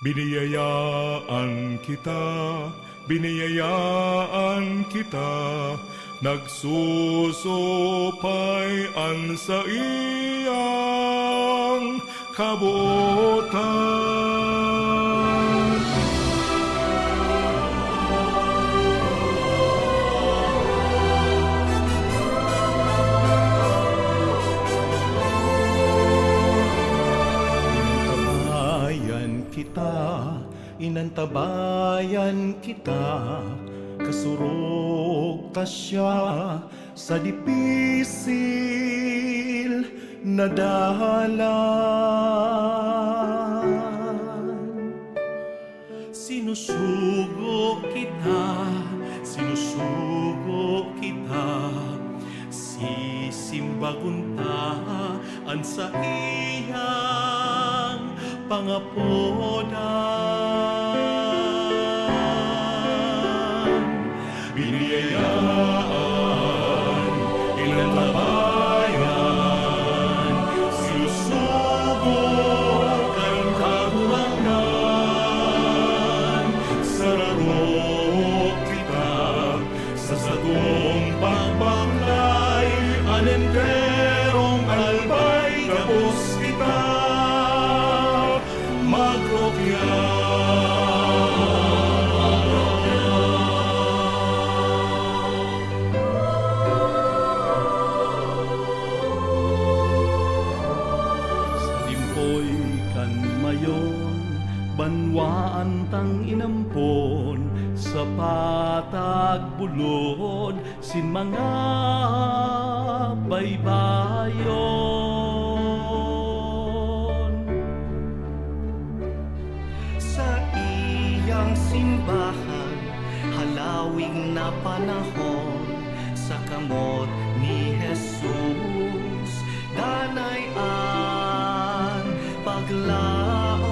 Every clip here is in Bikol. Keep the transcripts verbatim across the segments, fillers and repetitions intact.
Biniyayaan kita, biniyayaan kita, nagsusupay an saiyang kabotan. Inantabayan kita, inantabayan kita, kasurog ta siya sa dipisil na dalan. Sinusugo kita, sinusugo kita, sisimbagon ta an saiyang pangapodan. Biniyayaan, inantabayan, sinusugo kan Kagurangnan. Sararo kita sa satong pagbaklay, an enterong albay gabos kita magrukya. Sa limpoy kan mayon, banwaan tang inampon, sa patag bulod sin mga baybayon. Saiyang simbahan, halawig na panahon, sa kamot ni Jesus, danay an paglaom.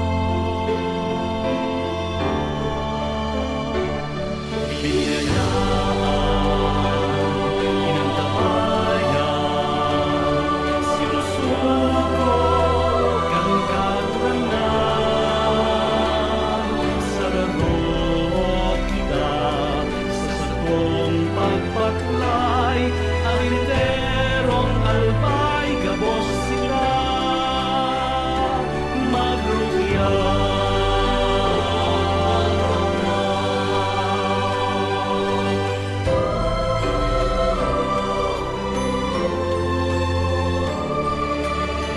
Biniyayaan, inantabayan, sinusugo kan Kagurangnan. Sararo kita sa satong pagbaklay, an enterong albay gabos kita magrukya.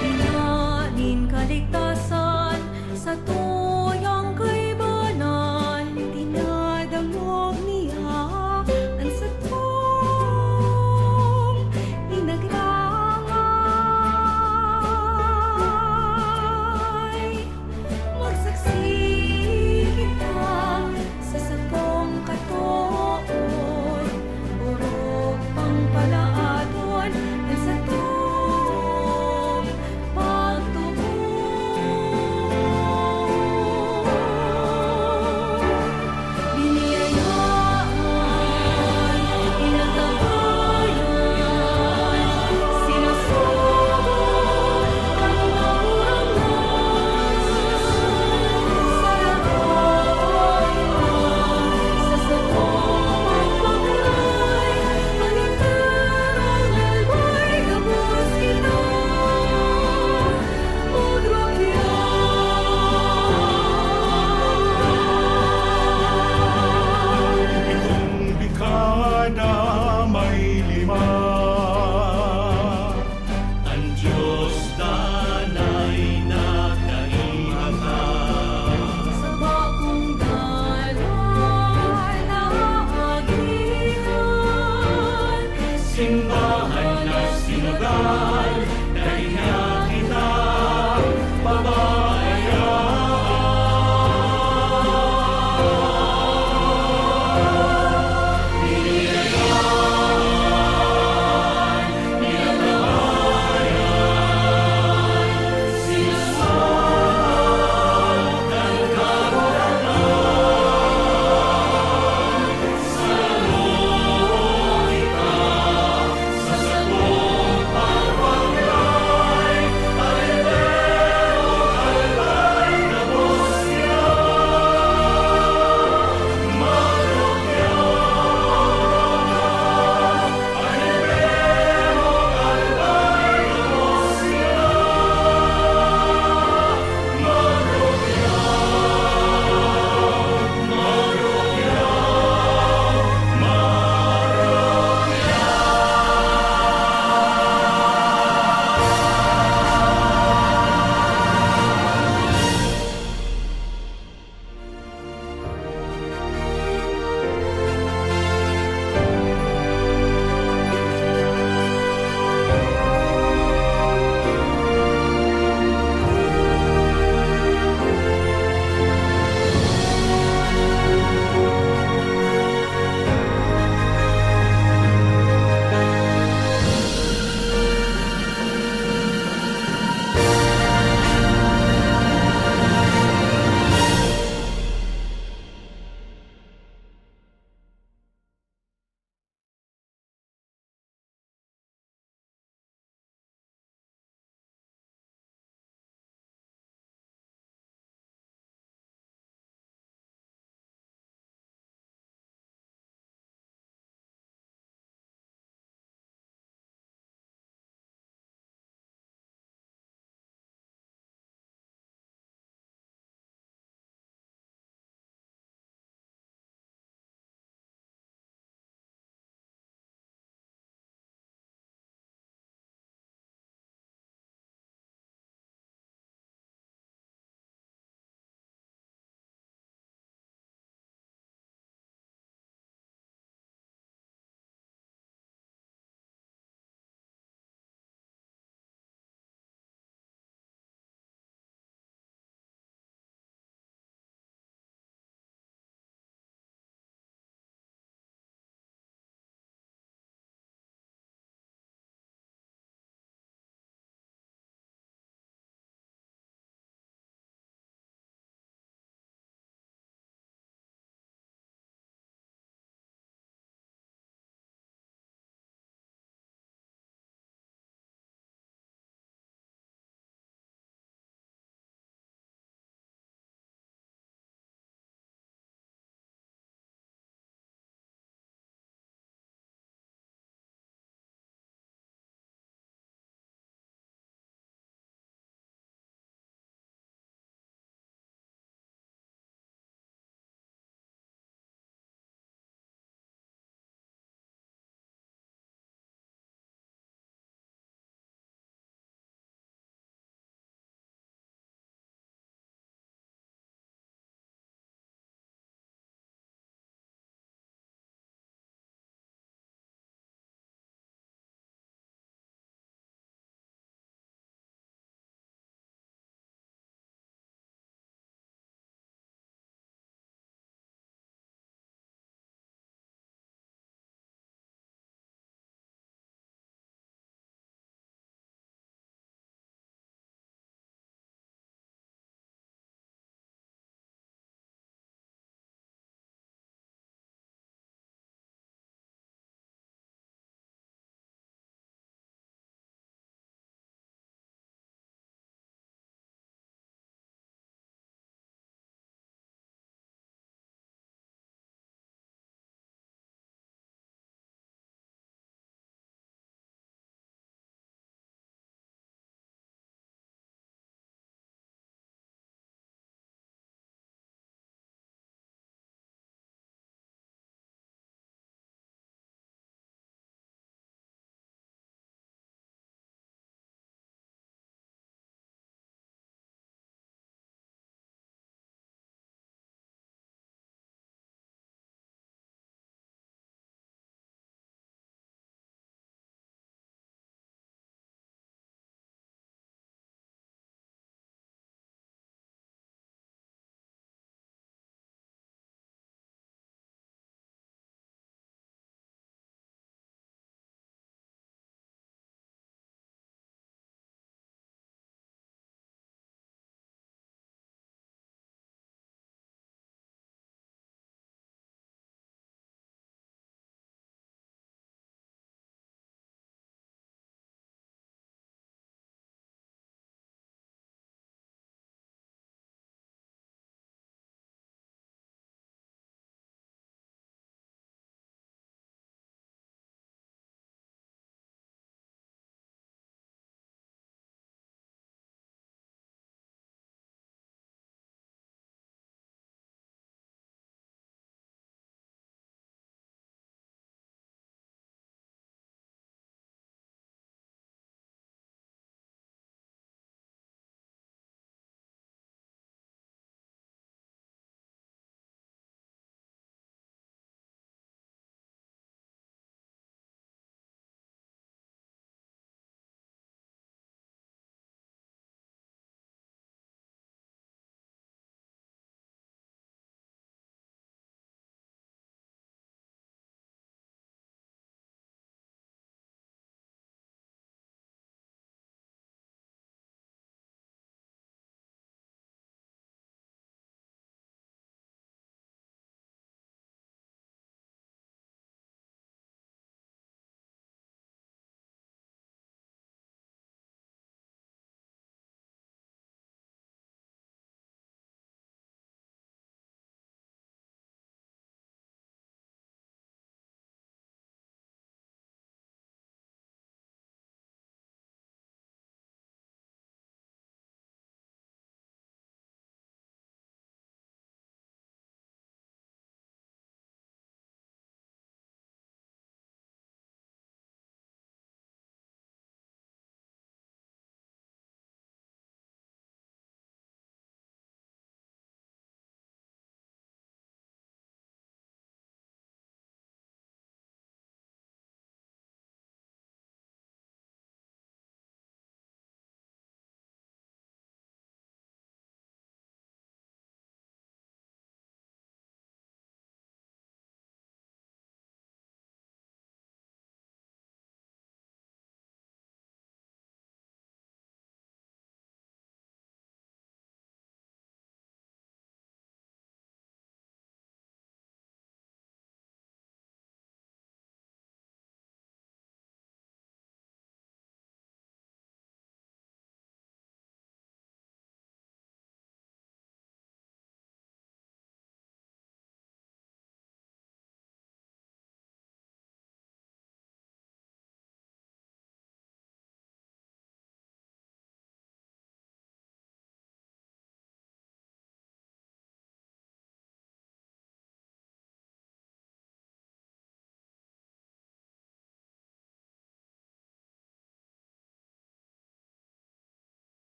Ina nin kaligtasan, sa tuyang kaibanan, dinadangog niya an satong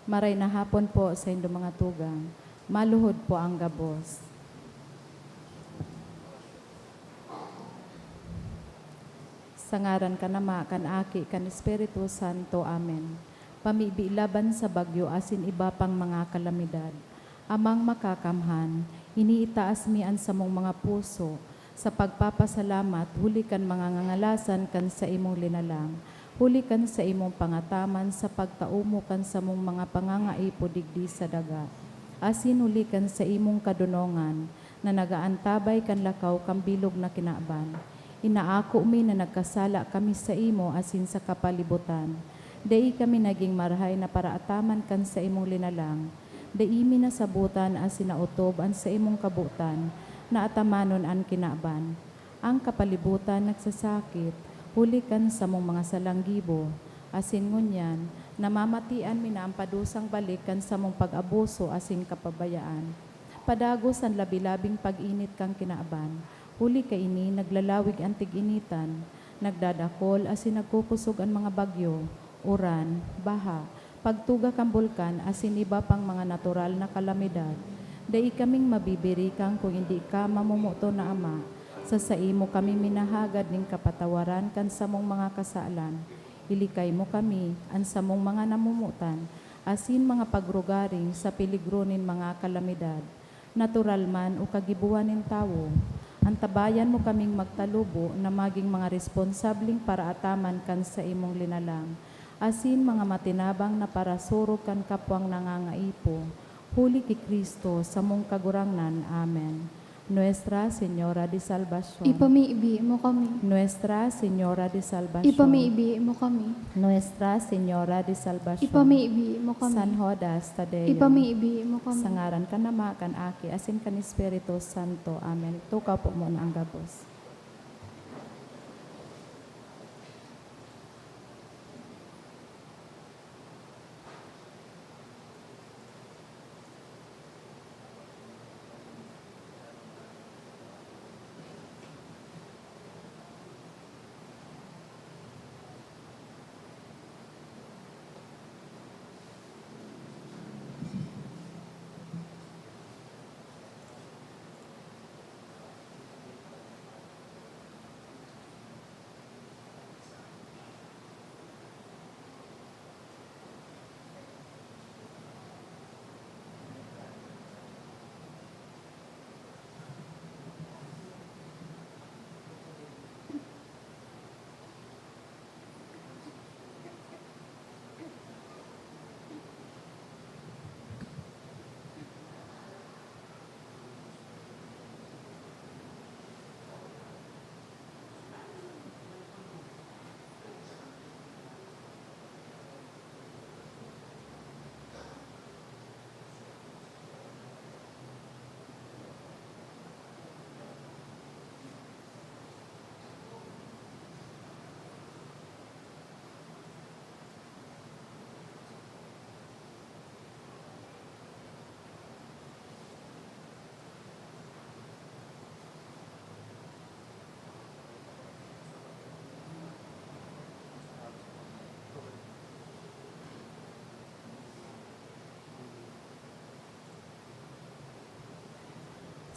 Maray na hapon po sa indo mga tugang. Maluhod po ang gabos. Sa ngaran kan Ama, kan Aki, kan Espiritu Santo. Amen. Pamibi laban sa bagyo asin iba pang mga kalamidad. Amang Makakamhan, iniitaas mi an samong mga puso sa pagpapasalamat huli kan mga ngangalasan kan saimong linalang, huli kan saimong pangataman sa pagtao mo kan samong mga pangangaipo digdi sa daga, asin huli kan saimong kadonongan na nag-aantabay kan lakaw kan bilog na kinaban. Inaako mi na nagkasala kami saimo asin sa kapalibotan. Dai kami nagin marahay na paraataman kan saimong linalang. Dai mi nasabotan asin naotob an saimong kabotan na atamanon an kinaban. An kapalibotan nagsasakit huli kan samong mga salang gibo, asin ngunyan namamatian mi na an padusang balik kan samong pag-abuso asin kapabayaan. Padagos an labi-labing pag-init kan kinaban, huli kaini naglalawig an tig-initan, nagdadakol asin nagkukusog an mga bagyo, uran, baha, pagtuga kan bulkan asin iba pang mga natural na kalamidad. Dai kaming mabibirikan kun indi ka, mamomoton na Ama. Sa saimo kami minahagad nin kapatawaran kan samong mga kasalan. Ilikay mo kami, an samong mga namomotan, asin mga pagrugaring sa peligro nin mga kalamidad, natural man o kagibohan nin tawo. Antabayan mo kaming magtalubo na magin mga responsableng paraataman kan saimong linalang, asin mga matinabang na parasurog kan kapwang nangangaipo, huli ki Cristo, samong Kagurangnan. Amen. Nuestra Señora de Salvacion. Ipamibi mo kami. Nuestra Señora de Salvacion. Ipamibi mo kami. Nuestra Señora de Salvacion. Ipamibi mo kami. San Judas Tadeo. Ipamibi mo kami. Sa ngaran kan Ama, kan Aki, asin kan Espiritu Santo. Amen. Tukaw po muna ang gabos.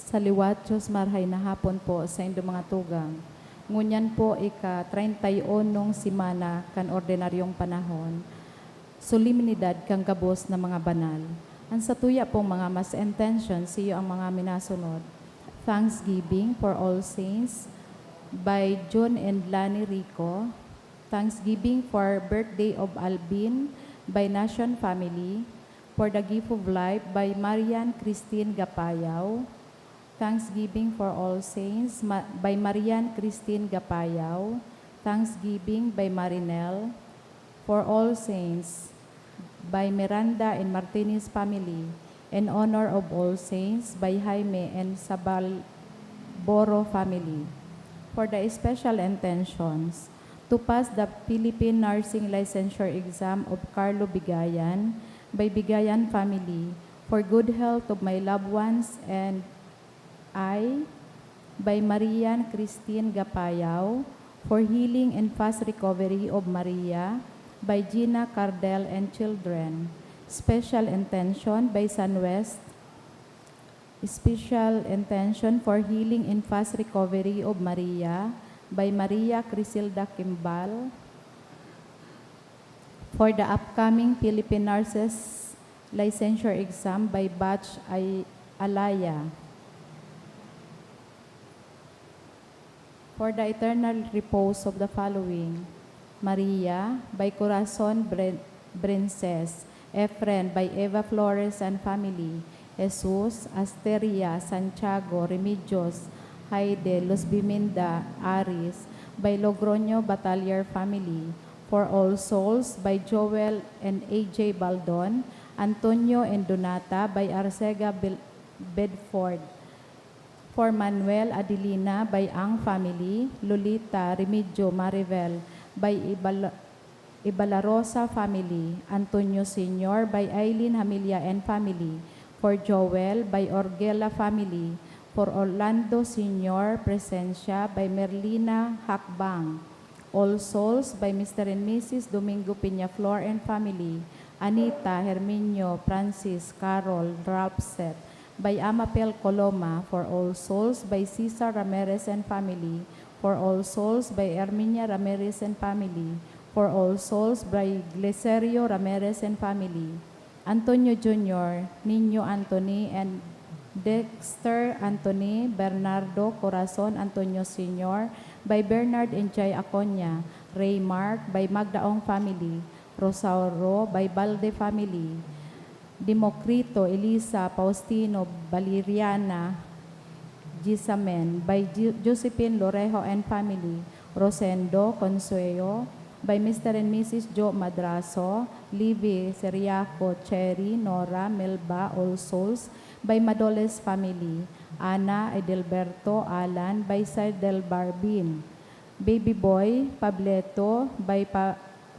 Sa liwat, Dios, marhay na hapon po sa indo mga tugang. Ngunyan po, ika-treinta y unong semana kan ordinaryong panahon, solemnidad kan gabos na mga banal. An satuya pong mga mass intention, siyo ang mga minasunod: Thanksgiving for All Saints by John and Lani Rico, Thanksgiving for Birthday of Alvin by Nation Family, For the Gift of Life by Marian Christine Gapayaw, Thanksgiving for All Saints ma-, by Marian Christine Gapayaw, Thanksgiving by Marinel, For All Saints by Miranda and Martinez family, In Honor of All Saints by Jaime and Sabalboro family. For the special intentions, to pass the Philippine Nursing Licensure Exam of Carlo Bigayan by Bigayan family, for good health of my loved ones and I by Marian Christine Gapayaw, for healing and fast recovery of Maria by Gina Cardel and children. Special intention by San West. Special intention for healing and fast recovery of Maria by Maria Crisilda Kimbal. For the upcoming Philippine Nurses Licensure Exam by Batch Ay-, Alaya. For the eternal repose of the following: Maria, by Corazon Bre-, Brinces, Efren, by Eva Flores and family, Jesus, Asteria, Santiago, Remedios, Haide, Luzbiminda, Aris, by Logroño Batalier family, For All Souls, by Joel and A J Baldon, Antonio and Donata, by Arcega Bil-, Bedford, For Manuel, Adelina, by Ang family, Lolita, Remigio, Maribel, by Ibal-, Ibalarosa family, Antonio Senior, by Aileen Hamilya and family, For Joel, by Orgela family, For Orlando Senior, Presencia, by Merlina Hakbang, All Souls, by Mister and Missus Domingo Peñaflor and family, Anita, Herminio, Francis, Carol, Ralph Seth, by Amapel Coloma, For All Souls, by Cesar Ramirez and family, For All Souls, by Erminia Ramirez and family, For All Souls, by Gleserio Ramirez and family, Antonio Junior, Niño Anthony, and Dexter Anthony, Bernardo Corazon Antonio Senior, by Bernard and Jai Acoña, Raymark, by Magdaong family, Rosauro, by Balde family, Democrito, Elisa, Faustino, Valeriana, Gisamen, by Ju-, Josephine Lorejo and family, Rosendo, Consuelo, by Mister and Missus Jo Madrazo, Livy, Seriaco, Cherry, Nora, Melba, All Souls, by Madoles family, Ana, Edelberto, Alan, by Sir Del Barbin, Baby Boy, Pableto, by pa-,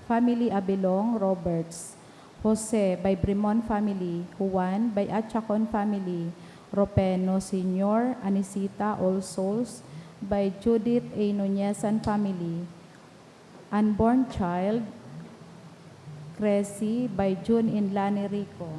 family Abilong, Roberts, Jose, by Brimon family, Juan, by Achacon family, Ropeno Senior, Anisita, All Souls, by Judith A Nunezan family, Unborn Child, Cressy, by June and Lani Rico.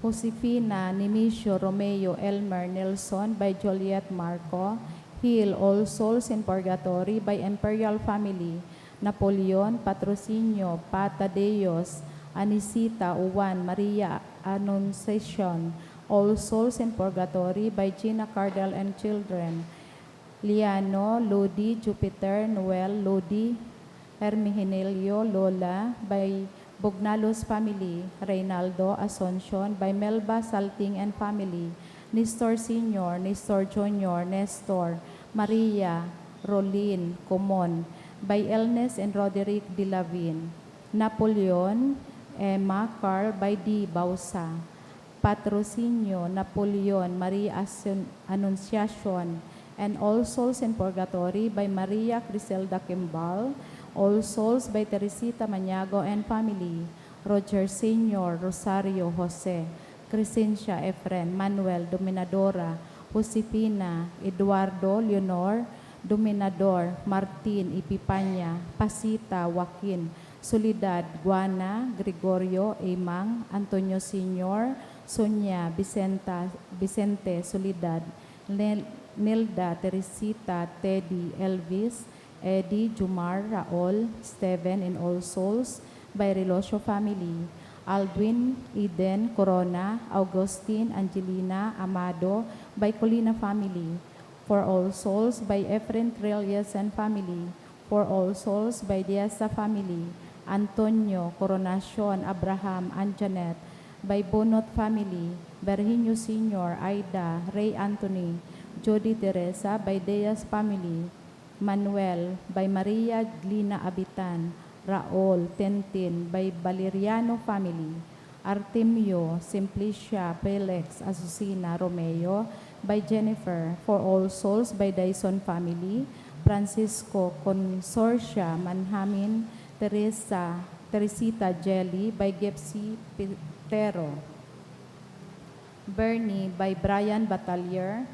Josefina, Nemesio, Romeo, Elmer, Nelson, by Juliet Marco, Hill, All Souls in Purgatory, by Imperial Family, Napoleon, Patrocinio, Pata Deos, Anisita, Juan, Maria, Annunciation, All Souls in Purgatory, by Gina Cardel and Children, Liano, Lodi, Jupiter, Noel, Lodi, Hermihinelio, Lola, by Bugnalos family, Reynaldo, Asuncion, by Melba, Salting and family, Nestor Senior, Nestor Junior, Nestor, Maria, Rolin, Comon, by Elnes and Roderick Dilavin, Napoleon, Emma, Carl, by D. Bausa. Patrocinio, Napoleon, Maria Asun-, Annunciacion, and All Souls in Purgatory by Maria Criselda Kimbal, All Souls by Teresita Maniago and family, Roger Senior, Rosario, Jose, Crescencia, Efren, Manuel, Dominadora, Josefina, Eduardo, Leonor, Dominador, Martin, Epipania, Pasita, Joaquin, Soledad, Guana, Gregorio, Emang, Antonio Senior, Sonia, Vicenta, Vicente, Soledad, Nel-, Nelda, Teresita, Teddy, Elvis, Eddie, Jumar, Raul, Steven, and All Souls by Relosio family, Aldwin, Eden, Corona, Augustin, Angelina, Amado by Colina family, For All Souls by Efren Trillas and family, For All Souls by Diasa family, Antonio, Coronacion, Abraham, and Janet by Bunot family, Virginio Senior, Aida, Ray Anthony, Jody Teresa by Dias family, Manuel by Maria Glina Abitan, Raul, Tintin by Valeriano family, Artemio, Simplicia, Felix, Azucena, Romeo, by Jennifer, For All Souls by Dyson family, Francisco, Consorcia, Manhamin, Teresa, Teresita, Jelly by Gepsi Pitero, Bernie by Brian Batalier,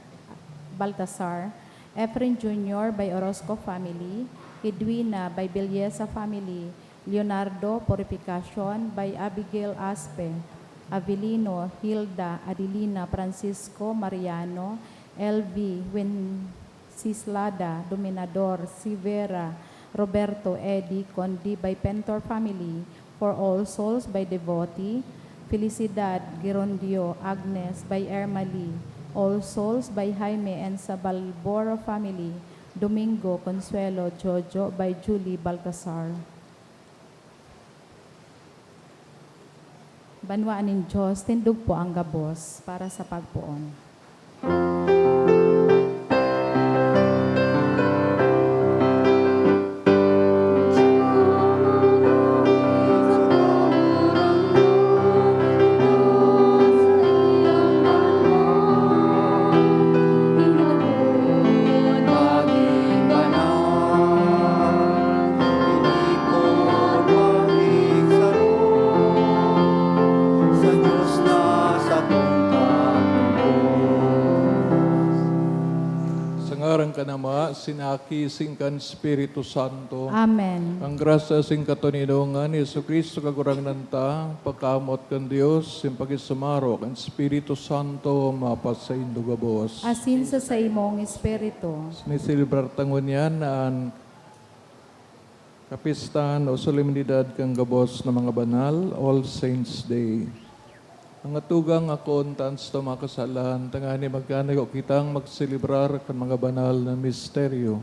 Baltasar, Efren Junior by Orozco family, Edwina by Belleza family, Leonardo Purificacion by Abigail Aspe, Avelino, Hilda, Adelina, Francisco, Mariano, L V, Wenceslada, Dominador, Sivera, Roberto, Eddie, Condi by Pentor family, For All Souls by Devotee, Felicidad, Gerondio, Agnes by Ermali, All Souls by Jaime and sa Balboro family, Domingo, Consuelo, Jojo by Julie Baltasar. Banwaan nin Diyos, tindog po ang gabos para sa pagpoon. Sa ngaran kan Ama, sin Aki, sin kan Espiritu Santo. Amen. Ang grasya sin katoninongan ni Jesu-Cristo Kagurangnan ta, pagkamoot kan Dios, sin pakisumaro kan Espiritu Santo, mapasaindo gabos. Asin sa saimong espiritu. Siniselebrar ta ngunyan an kapistahan o solemnidad kan gabos na mga banal, All Saints Day. Mga tugang, akoon ta an satong mga kasalan, tanganing magkanayo kitang magselebrar kan mga banal na misteryo.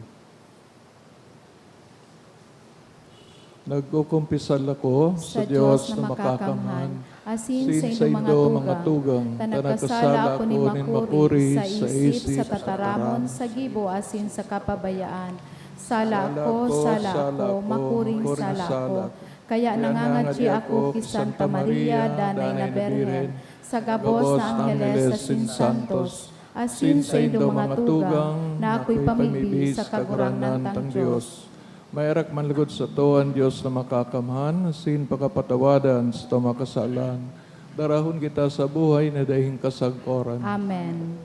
Nagkukumpisal ako sa Dios na makakamhan, asin sa indong mga tugang, ta nagkasala ako nin makuri sa isip, sa tataramon, sa gibo, asin sa kapabayaan. Sala ako, sala ako, makuring sala ako. Kaya nangangadyi ako ki Santa Maria, Danay na Birhen, sa gabos na angheles asin santos, asin sa indong mga tugang na akoy pamigbi sa Kagurangnan tang Dios. Maherak man lugod sato an Dios na makakamhan, asin pakapatawadan sa mga kasalan. Darahon kita sa buhay na daing kasagkoran. Amen.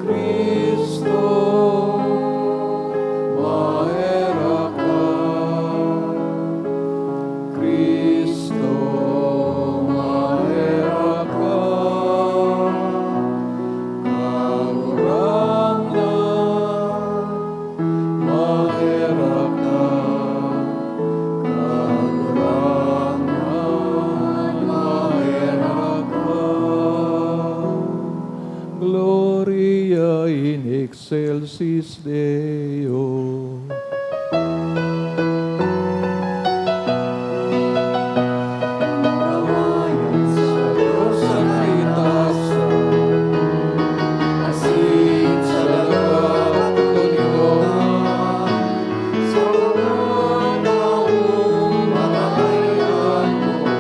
Cristo, maherak ka. Cristo, maherak ka. Kagurangnan, maherak ka. Kagurangnan, maherak ka. Gloria in excelsis Deo. Karawayan sa Dios sa kaitaasan, asin sa daga kan katoninongan, sa mga taong marahay an loob.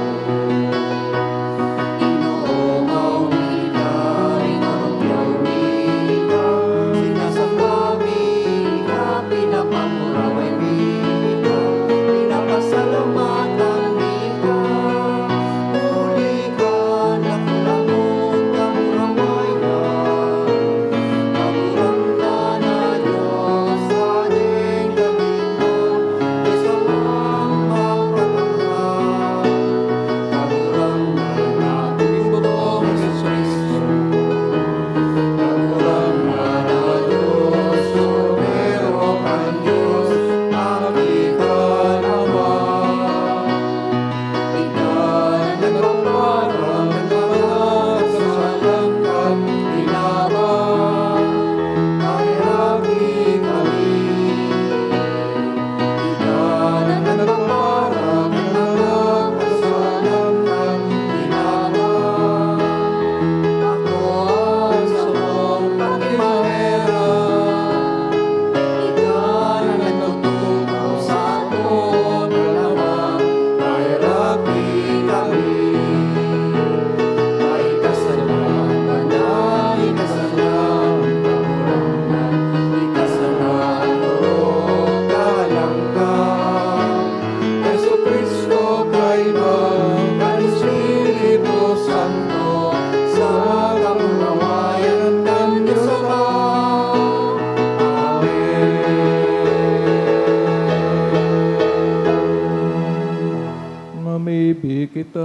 Mibi kita.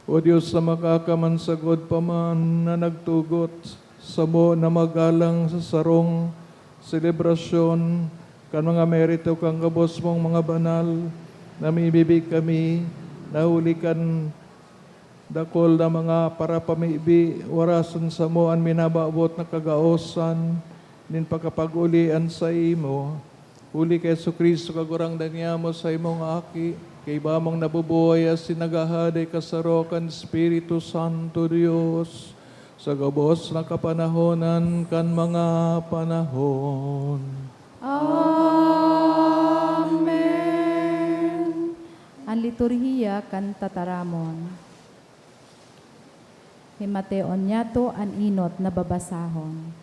O Dios na makakamansagod pa man na nagtugot, samo na magalang sa sarong selebrasyon kan mga merito kan gabos mong mga banal, namimibi kami na huli kan dakul na mga parapamibi, warasan samo an minabawot na kagaosan nin pakapag-uli an saimo. Huli ki Jesu-Cristo, Kagurangnan niamo, saimong Aki, kaiba mong nabubuhay asin naghahade kasaro kan Espiritu Santo Dios, sa gabos na kapanahonan kan mga panahon. Amen. An liturhiya kan tataramon. Himateon niyato an enot na babasahon.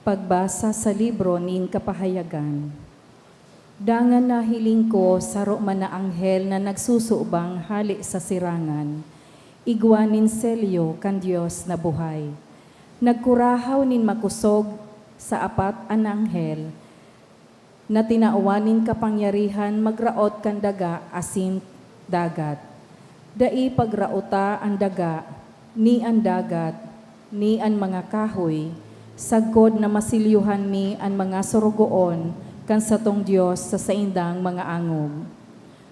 Pagbasa sa libro nin Kapahayagan. Dangan nahiling ko saro man na anghel na nagsusubang hale sa sirangan, igwa nin selyo kan Dios na buhay. Nagkurahaw nin makosog sa apat an anghel, na tinawan nin kapangyarihan magraot kan daga asin dagat. Dai pagraota an daga, ni an dagat, ni an mga kahoy, sagkod na masilyohan mi an mga sorogoon kan satong Dios sa saindang mga angog.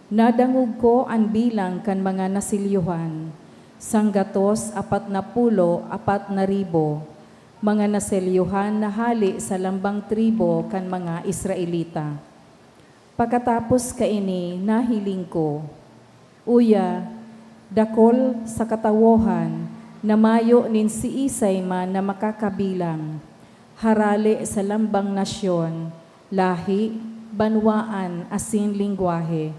Nadangog ko an bilang kan mga nasilyohan, sanggatos apat na pulo apat na ribo, mga naselyohan na hale sa lambang tribo kan mga Israelita. Pakatapos kaini, nahiling ko, uya, dakul sa katawohan na mayo nin siisay man na makakabilang, harale sa lambang nasyon, lahi, banwaan, asin lengwahe.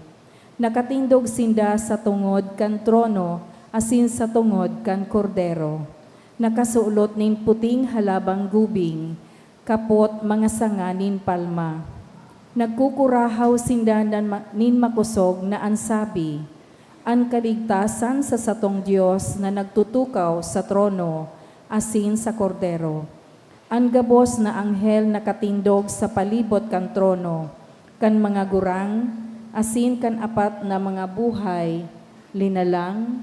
Nakatindog sinda sa tungod kan trono asin sa tungod kan Kordero. Nakasulot nin puting halabang gubing, kapot mga sanga nin palma. Nagkukurahaw sinda nan ma-, nin makosog na an sabi, "An kaligtasan sa satong Dios na nagtutukaw sa trono asin sa Kordero." An gabos na anghel nakatindog sa palibot kan trono, kan mga gurang, asin kan apat na mga buhay, linalang,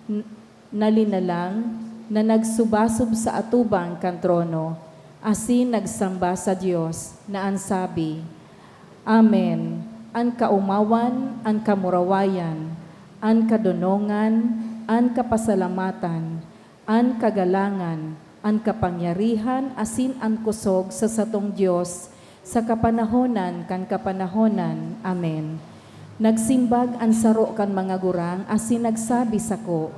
n-, na linalang, na nagsubasob sa atubang kan trono, asin nagsamba sa Dios, na an sabi, "Amen, an kaomawan, an kamurawayan, an kadonongan, an kapasalamatan, an kagalangan, an kapangyarihan asin an kosog sa satong Dios sa kapanahonan kan kapanahonan. Amen." Nagsimbag an saro kan mga gurang asin nagsabi sako,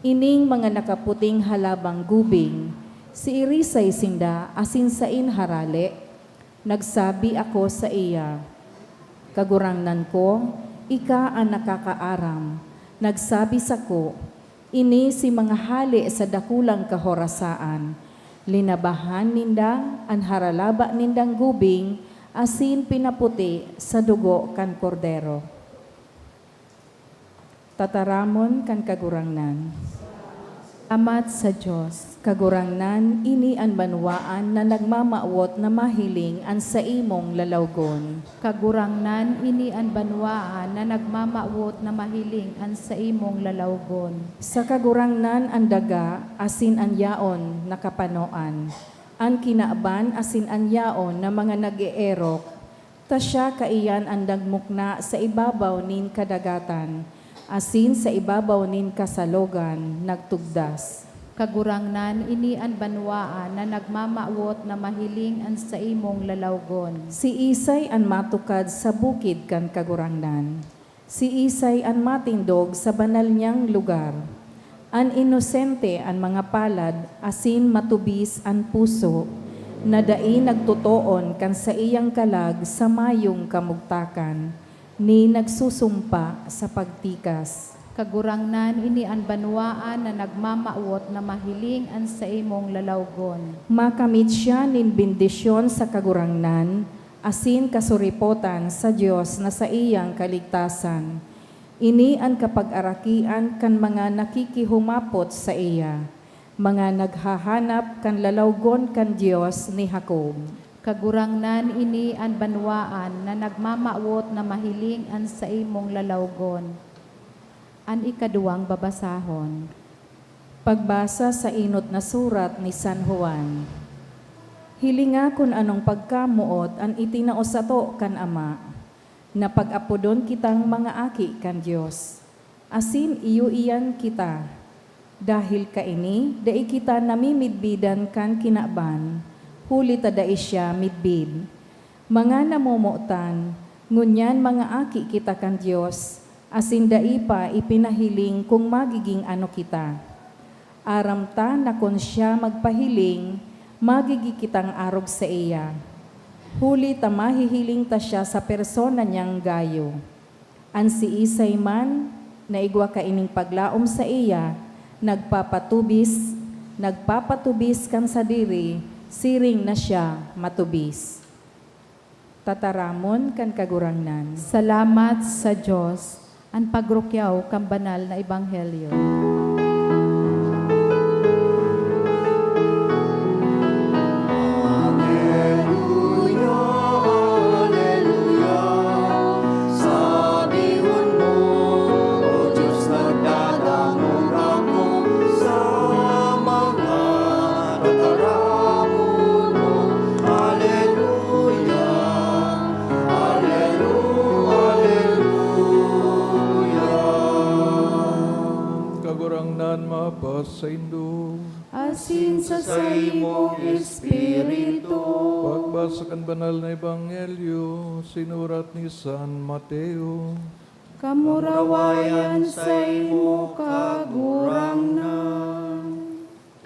"Ining mga nakaputing halabang gubing, siirisay sinda asin saen harale?" Nagsabi ako saiya, "Kagurangnan ko, ika an nakakaaram." Nagsabi sako, "Ini si mga hale sa dakulang kahorasaan. Linabahan ninda an haralaba nindang gubing asin pinaputi sa dugo kan Kordero." Tataramon kan Kagurangnan. Salamat sa Dios. Kagurangnan, ini an banwaan na nagmamawot na mahiling an saimong lalawgon. Kagurangnan, ini an banwaan na nagmamawot na mahiling an saimong lalawgon. Sa Kagurangnan an daga asin an yaon na kapanoan, an kinaban asin an yaon na mga nag-eerok. Ta siya kaiyan an nagmukna sa ibabaw nin kadagatan, asin sa ibabaw nin kasalogan nagtugdas. Kagurangnan, ini an banwaan na nagmamawot na mahiling an saimong lalawgon. Siisay an matukad sa bukid kan Kagurangnan? Siisay an matindog sa banal niyang lugar? An inosente an mga palad asin matubis an puso, na dai nagtotoon kan saiyang kalag sa mayong kamugtakan, ni nagsusumpa sa pagtikas. Kagurangnan, ini an banwaan na nagmamawot na mahiling an saimong lalawgon. Makamit siya nin bendisyon sa Kagurangnan, asin kasuripotan sa Dios na saiyang kaligtasan. Ini an kapag-arakian kan mga nakikihumapot saiya, mga naghahanap kan lalawgon kan Dios ni Jacob. Kagurangnan, ini an banwaan na nagmamawot na mahiling an saimong lalawgon. An ikaduwang babasahon. Pagbasa sa enot na surat ni San Juan. Hilinga kun anong pagkamoot an itinao sato kan Ama, na pag-apodon kitang mga aki kan Dios, asin iyo iyan kita. Dahil kaini, dai kita namimidbidan kan kinaban, huli ta dai siya midbid. Mga namomotan, ngunyan mga aki kita kan Dios, asin dai pa ipinahiling kung magiging ano kita. Aram ta na kun siya magpahiling, magigi kitang arog saiya, huli ta mahihiling ta siya sa persona niyang gayo. An siisay man na igwa kaining paglaom saiya, nagpapatubis, nagpapatubis kan sadiri, siring na siya matubis. Tataramon kan Kagurangnan. Salamat sa Dios, an pagrukyaw kan banal na ebanghelyo. Aleluya, aleluya, sabihon mo, O Dios, nagdadangog ako sa mga tataramon mo. Aleluya, aleluya, aleluya. Kagurangnan mapasaindo. Asin sa saimong espiritu. Pagbasa kan banal na ebanghelyo, sinurat ni San Mateo. Kamurawayan saimo, Kagurangnan.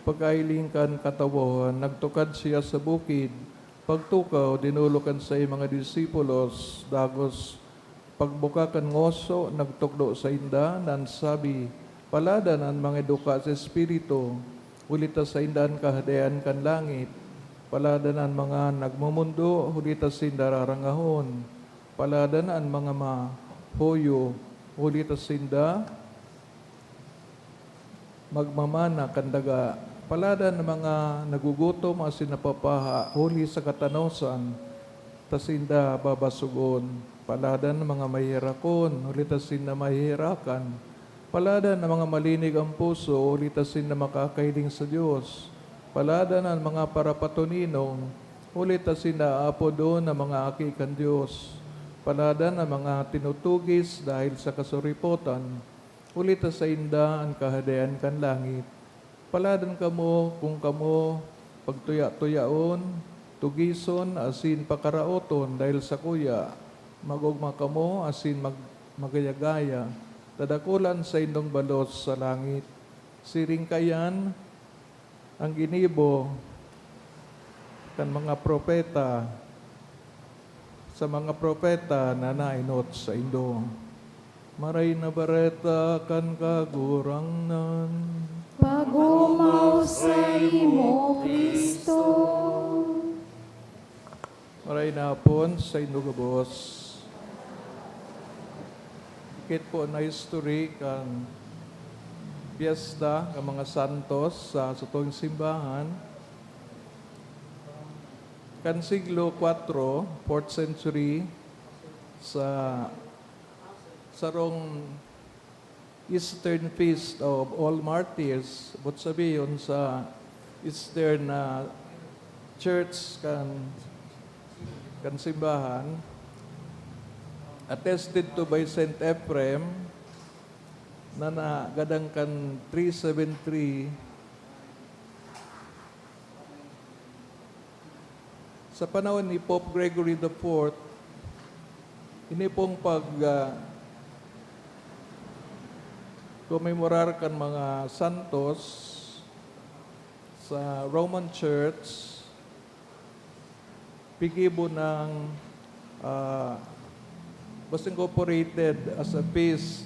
Pagkahiling kan katawohan, nagtukad siya sa bukid. Pagtukaw, dinolok an saiyang mga disipulos, dagos pagbuka kan ngoso, nagtukdo sainda, na an sabi, "Paladan an mga duka sa espiritu, huli ta sainda an Kahadean kan langit. Paladan an mga nagmomondo, huli ta sinda rarangahon. Paladan an mga mahuyo, huli ta sinda magmamana kan daga. Paladan an mga nagugutom asin napapaha, huli sa katanosan, ta sinda babasogon. Paladan an mga maheherakon, huli ta sinda maheherakan. Paladan an mga malinig an puso, huli ta sinda makakahiling sa Dios. Paladan an mga parapatoninong, huli ta sinda aapodon na mga aki kan Dios. Paladan an mga tinutugis dahil sa kasuripotan, huli ta sainda an Kahadean kan langit. Paladan kamo kun kamo pagtuya-tuyaon, tugison, asin pakaraoton dahel sakuya. Mag-ogma kamo asin mag-, magaya-gaya, ta dakula an saindong balos sa langit. Siring kaiyan an ginibo kan mga propeta sa mga propeta na naenot saindo. Maray na Bareta kan Kagurangnan. Pag-omaw saimo, Cristo. Maray na hapon saindo gabos. Dikit po na history kan piyesta kan mga santos sa satong simbahan. Kan siglo kwatro, fourth century, sa sarong Eastern Feast of All Martyrs, boot sabihon sa Eastern na church kan, kan simbahan, attested to by Saint Ephrem, na nagadan kan three seven three. Sa panahon ni Pope Gregory the Fourth, ini pong pag, ah, komemorar kan mga santos sa Roman Church, piggibo ng, ah, was incorporated as a feast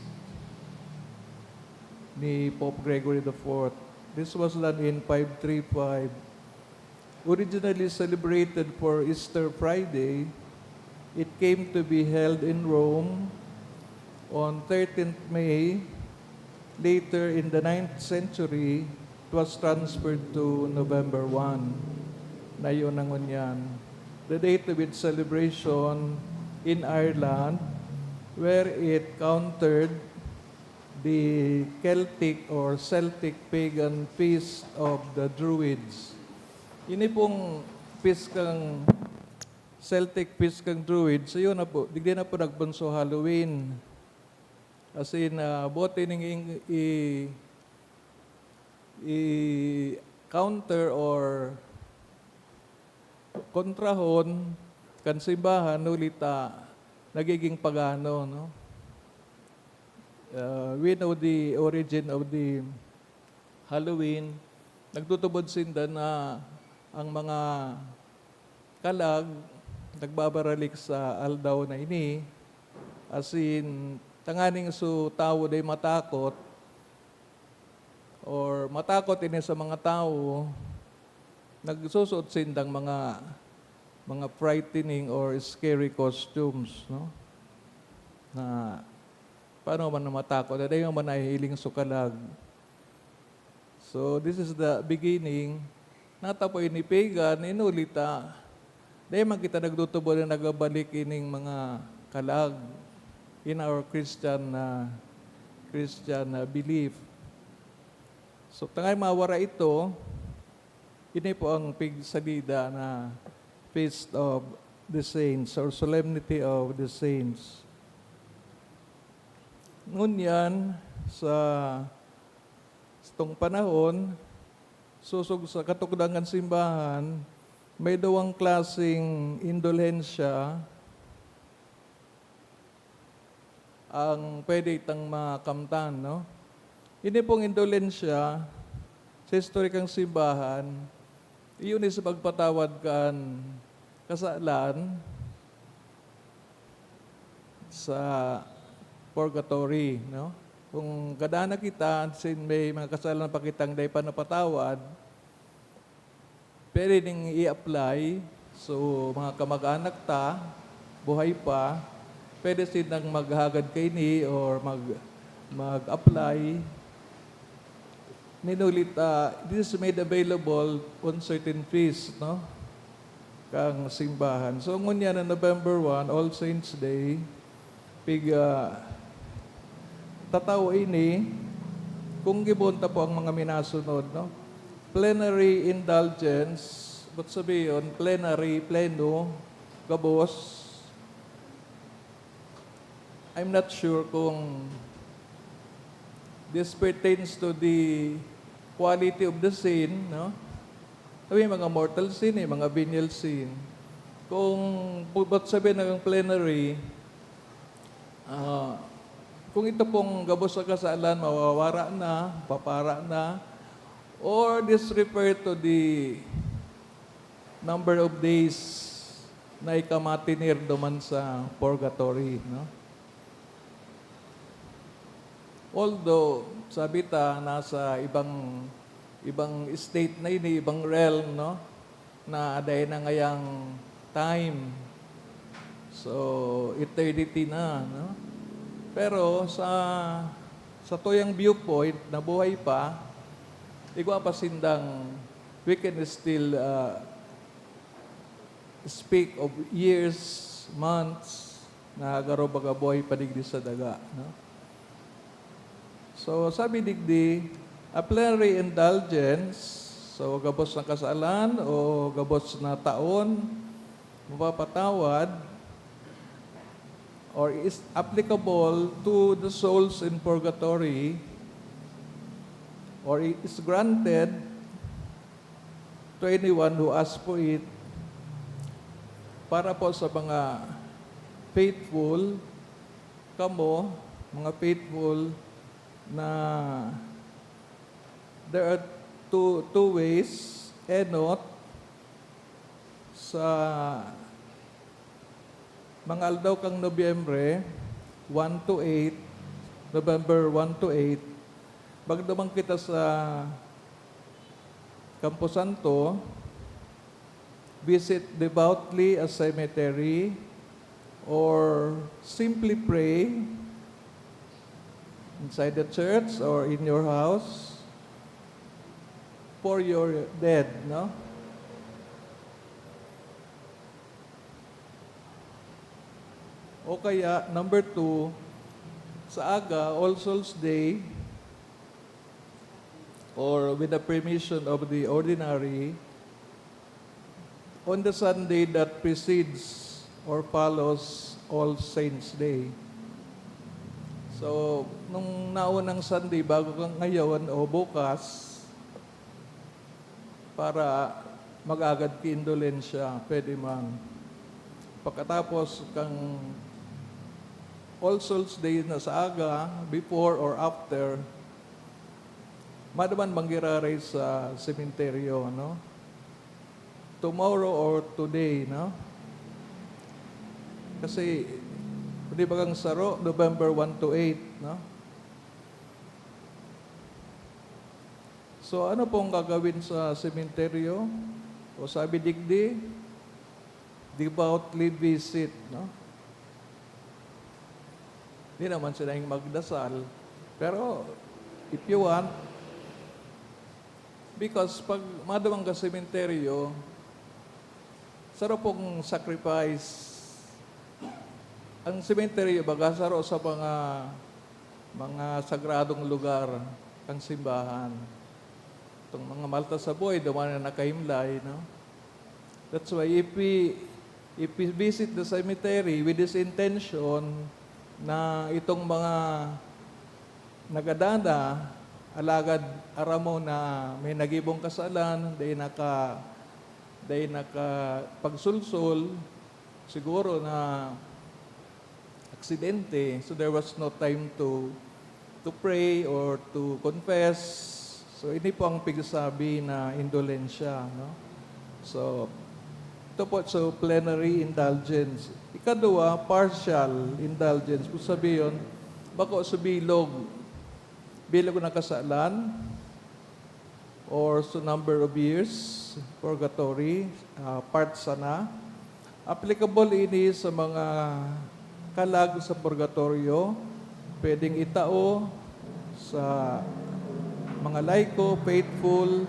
ni Pope Gregory the Fourth. This was done in five three five. Originally celebrated for Easter Friday, it came to be held in Rome on thirteenth May. Later, in the ninth century, it was transferred to November one. Na iyo na ngunyan. the date of its celebration in Ireland, where it countered the Celtic or Celtic pagan feast of the Druids. Ini pong feast kan Celtic feast kan Druids, so yun na po, digdi na po nagpunso Halloween. As in, ah, bote ning i-, i-, i-counter or kontrahon kan simbahan, huli ta nagiging pagano, no? Ah, we know the origin of the Halloween. Nagtutubod sinda na ang mga kalag nagbabaralik sa aldaw na ini, as in, tanganing so tawo dai matakot or matakot ini sa mga tawo, nagsusuot sindang mga, mga frightening or scary costumes, no? Na paano man na matakot, na dai man nahihiling so kalag. So, this is the beginning. Nata po ini pagan, inuli ta. Dai man kita nagtutubod na nagabalik ining mga kalag in our Christian, ah, Christian, ah, belief. So, tangay mawara ito, ini po ang pigsalida na Feast of the Saints or Solemnity of the Saints. Ngunyan, sa, sa tong panahon, sosog sa katukdoan kan simbahan, may duwang klaseng indulhensya ang pwede itang makamtan, no? Ini pong indulhensya, sa istorya kan simbahan, iyon is pagpatawad kan kasalan sa purgatory, no? Kung gadan na kita, sin may mga kasalan pa kitang dai pa napatawad, pwede ning i-apply. So, mga kamag-anak ta, buhay pa, pwede silang maghagad kaini or mag-, mag-apply. Minulit, ah, this is made available on certain feast, no? Kang simbahan. So, ngunyan na November one, All Saints Day, pig, ah, tatawo ini, kung gibohon ta po ang mga minasunod, no? Plenary indulgence, but sabiyon, plenary, pleno, gabos. I'm not sure kung this pertains to the quality of the sin, no? Sabi, mga mortal sin eh, mga venial sin. Kung bu-, but sabi ng plenary, ah, kung ito pong gabos na kasalan, mawawara na, papara na, or this refer to the number of days na ikamatinir duman sa purgatory, no? Although, sabi ta, nasa ibang, ibang state na ini, ibang realm, no? Na dai na ngayang time. So, eternity na, no? Pero sa, sa tuyang viewpoint na buhay pa, igwa pa sindang, we can still, ah, speak of years, months, na garo baga buhay pa digdi sa daga, no? So, sabi digdi, a plenary indulgence, so gabos na kasalan o gabos na taon, mapapatawad, or is applicable to the souls in purgatory, or is granted to anyone who asks for it, para po sa mga faithful, kamo, mga faithful na there are two, two ways, enot, sa mga aldaw kang Nobyembre, one to eight, November one to eight, magdamang kita sa Campo Santo, visit devoutly a cemetery, or simply pray inside the church or in your house for your dead, no? O kaya, number two, sa aga, All Souls Day, or with the permission of the ordinary, on the Sunday that precedes or follows All Saints Day. So, nung naunang Sunday, bago kang ngayon o bukas, para mag-agad ki indulensya, pwede man. Pagkatapos kang All Souls Day na sa aga, before or after, maduman manggiraray sa sementeryo, no? Tomorrow or today, no? Kasi, di ba kang saro, November one to eight, no? So, ano pong gagawin sa sementeryo? O sabi digdi, devoutly visit, no? Di naman sila yung magdasal. Pero, if you want, because pag maduman ka sementeryo, saro pong sacrifice. Ang sementeryo, baga, saro sa mga, mga sagradong lugar, ang simbahan. Itong mga malta sa buhay, duman na nakahimlay, no? That's why if we, if we visit the cemetery with this intention na itong mga nagadana, alagad aram mo na may nagibong kasalan, dai naka-, dai nakapagsulsol, siguro na aksidente, so there was no time to, to pray or to confess. So, ini po ang pigsasabi na indulensya, no? So, ito po, so, plenary indulgence. Ikadua, partial indulgence. Kung sabihin, bako sa bilog. Bilog na kasalan, or sa number of years, purgatory, ah, part sana. Applicable ini sa mga kalag sa purgatoryo. Pwedeng itao sa mga laiko, faithful,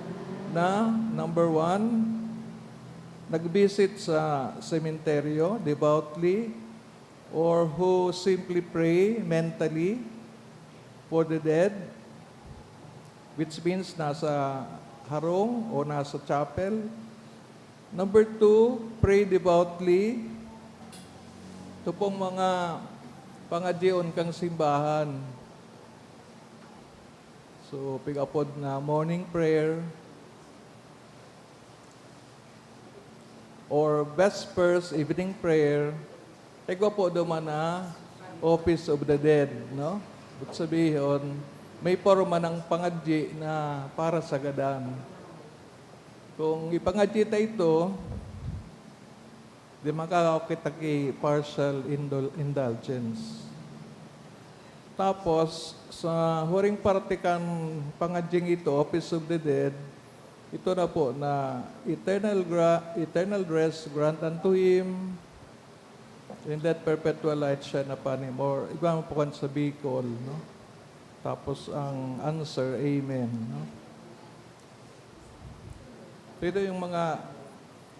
na, number one, nagbisit sa sementeryo devoutly, or who simply pray mentally for the dead, which means nasa harong o nasa chapel. Number two, pray devoutly. Ito pong mga pangadyion kang simbahan. So, pig-apod na morning prayer or vespers, evening prayer. Igwa po duman na Office of the Dead, no? Ibig sabihin, may porma ng pangadyi na para sa gadan. Kung ipangadyi ta ito, di makakakita ki partial indul-, indulgence. Tapos, sa huring parte kan pangadying ito, Office of the Dead, ito na po na eternal gra-, eternal rest grant unto him, and let perpetual light shine upon him. Or, iba mo po kan sa Bicol, no? Tapos, ang answer, amen, no? So, ito yung mga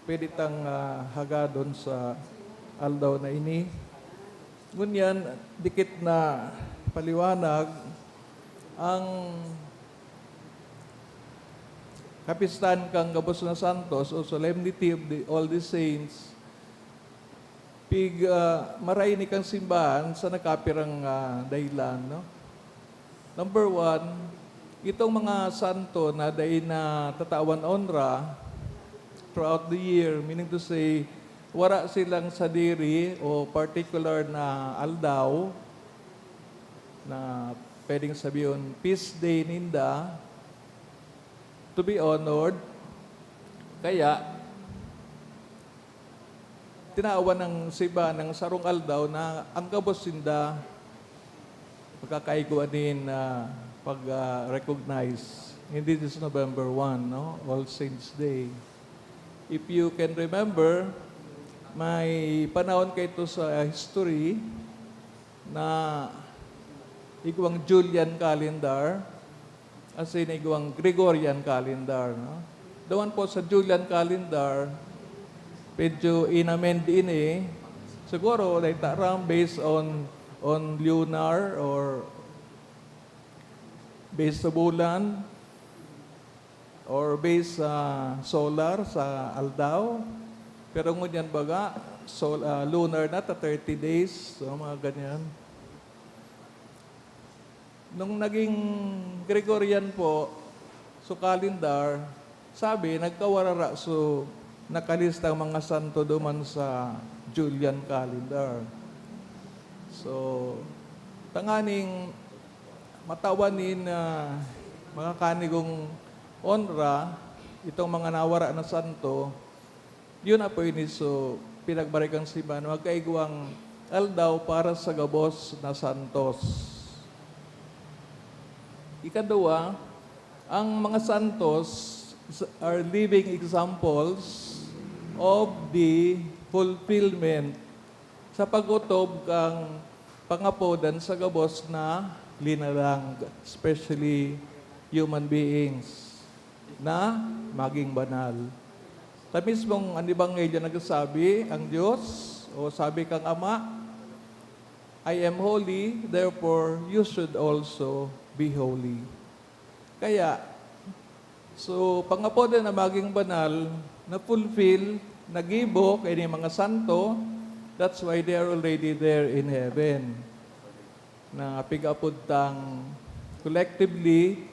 pwede tang, ah, hagadon sa aldaw na ini. Ngunyan, dikit na paliwanag, ang kapistahan kan gabos na santos o Solemnity of the, all the Saints, pig, ah, maray ni kan simbahan sa nakapirang, ah, dahilan, no? Number one, itong mga santo na dai natatawan onra throughout the year, meaning to say, wara silang sadiri o particular na aldaw na pwedeng sabihon feast day ninda to be honored. Kaya, tinawan ng simbahan ng sarong aldaw na ang gabos ninda magkakaigwa nin, ah, pag, ah, recognize. And this is November one, no? All Saints Day. If you can remember, may panahon kaito sa history na igwang Julian calendar, as in, igwang Gregorian calendar, no? Duman po sa Julian calendar, medyo in-amend ini, Siguro, like, taram based on, on lunar or based sa bulan or based sa solar, sa aldaw. Pero ngunyan baga, sol-, ah, lunar na, ta thirty days. So, mga ganyan. Nung naging Gregorian po, so calendar, sabi, nagkawarara, so nakalista ang mga santo duman sa Julian calendar. So, tanganing matawan nin, ah, mga kanigong onra, itong mga nawara na santo, yun na po ini, so, pinagbarikan simbahan, magkaigwang aldaw para sa gabos na santos. Ikadua, ang mga santos are living examples of the fulfillment sa pag-otob kan pangapodan sa gabos na linalang, especially human beings, na maging banal. Sa mismong an Ebanghelyo nagsasabi, ang Diyos, o sabi kan Ama, "I am holy, therefore you should also be holy." Kaya, so, pangapodan na maging banal, na-fulfill, nagibo kaini mga santo, that's why they are already there in heaven. Na pig-apod tang collectively,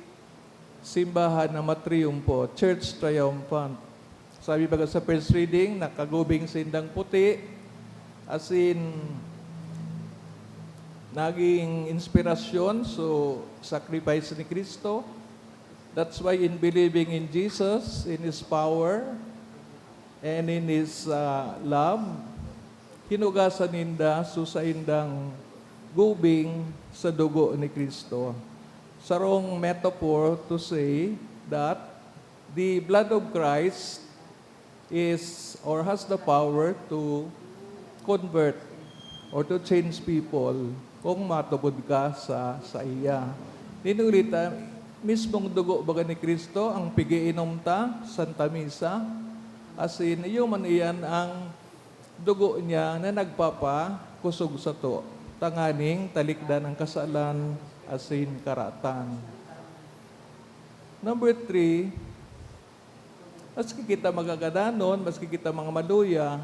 simbahan na matriumpo, Church Triumphant. Sabi baga sa first reading, nakagubing sindang puti, asin naging inspirasyon, so, sacrifice ni Cristo. That's why in believing in Jesus, in His power, and in His, ah, love, hinugasan ninda so saindang gubing sa dugo ni Cristo. Sarong metaphor to say that the blood of Christ is or has the power to convert or to change people kung matubod ka sa saiya. Nin huli ta, mismong dugo baga ni Cristo ang pigiinom ta, Santa Misa, asin iyo man iyan ang dugo niya na nagpapakosog sato, tanganing talikdan ang kasalan asin karatan. Number three, maski kita magagadanon, maski kita mga maluya,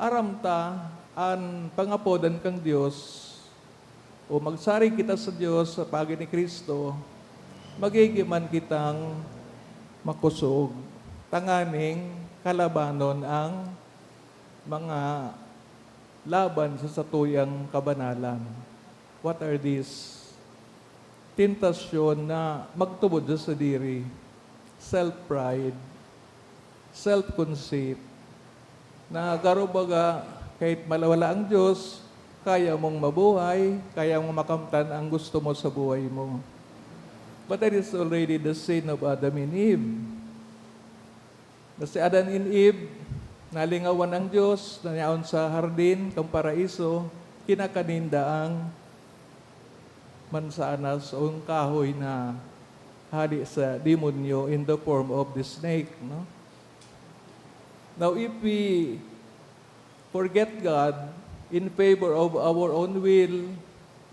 aram ta an pangapodan kan Dios, o magsarig kita sa Dios sa paagi ni Cristo, magigin man kitang makosog, tanganing kalabanon ang mga laban sa satuyang kabanalan. What are these? Tentasyon na magtubod sa sadiri, self-pride, self-conceit, na garo baga, kahit malawala ang Diyos, kaya mong mabuhay, kaya mong makamtan ang gusto mo sa buhay mo. But that is already the sin of Adam and Eve. Na si Adan and Eve, nalingawan ang Dios na yaon sa hardin kan Paraiso, kinakan ninda ang mansanas o ang kahoy na hade sa demonyo in the form of the snake, no? Now, if we forget God in favor of our own will,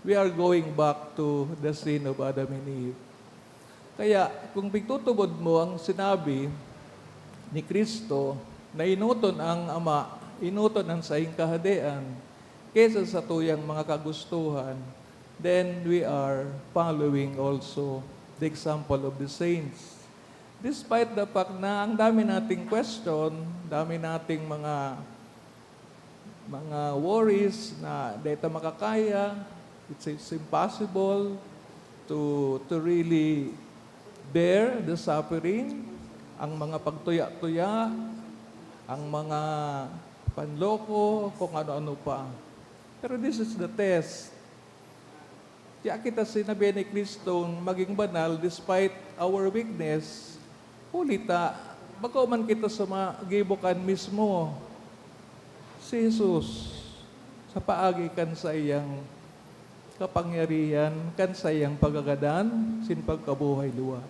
we are going back to the sin of Adam and Eve. Kaya, kung pigtutubod mo ang sinabi ni Cristo na enoton ang Ama, enoton ang saiyang kahadean, kesa sa tuyang mga kagustuhan, then we are following also the example of the saints. Despite the fact na ang dami nating question, dami nating mga, mga worries na dai ta makakaya, it's, it's impossible to, to really bear the suffering, ang mga pagtuya-tuya, ang mga panloko, kung ano-ano pa. Pero this is the test. Kaya kita sinabi ni Cristong maging banal despite our weakness. Huli ta, bako man kita sa mga gibo kan mismo si Jesus sa paagi kan saiyang kapangyarihan, kan saiyang pagkagadan, sin pagkabuhay liwat.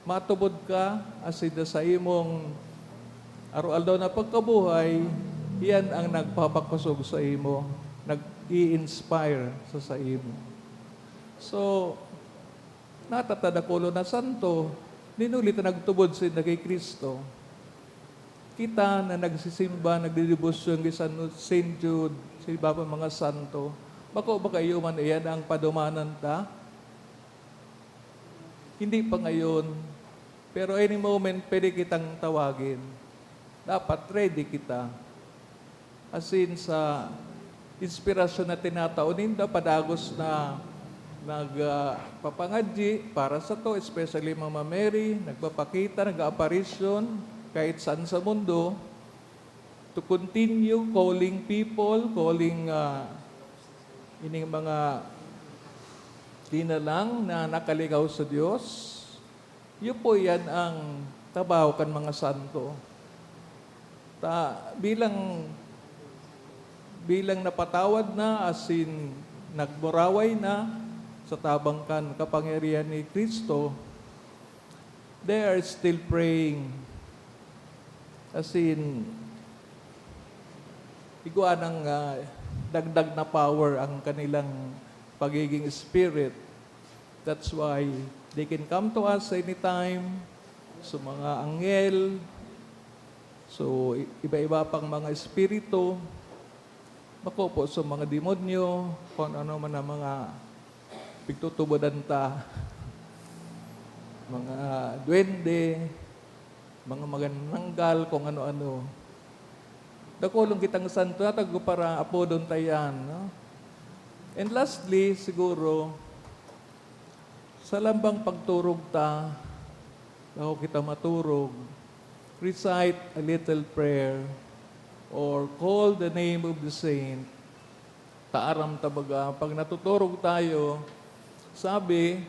Matubod ka, asin sa imong aroaldaw na pagkabuhay, Iyan ang nagpapakosog sa imo, nag-i-inspire sa saimo. So, natata dakulo na santo, nin huli ta nagtubod sinda ki Cristo. Kita na nagsisimba, nagdedebosyon ki San, Saint Jude, sa iba pa mga santo, bako ba kayo man iyan ang padumanan ta? Hindi pa ngayon, pero any moment pwede kitang tawagin. Dapat ready kita. Asin sa inspirasyon na tinatao ninda, padagos na nag, ah, papangadyi para sato, especially Mama Mary, nagpapakita, nag-aaparisyon kahit saan sa mundo, to continue calling people, calling, ah, ining mga di na lang na nakaligaw sa Dios. Iyo po yan ang trabaho kan mga santo. Ta, bilang, bilang napatawad na, asin nagburaway na sa tabang kan kapangyarihan ni Cristo, they are still praying. Asin, igwa nang, ah, dagdag na power ang kanilang pagiging spirit. That's why they can come to us anytime. So, mga anghel, so, i-, iba-iba pang mga espiritu, bako po sa mga demonyo, kung ano man ang mga pigtutubodan ta, mga duwende, mga magananggal, kung ano-ano. Dakulon kitang santo, natag ko para apodon ta yan, no? And lastly, siguro, sa lambang pagturog ta, bago kita maturog, recite a little prayer or call the name of the saint. Ta aram ta baga, pag natuturog tayo, sabi,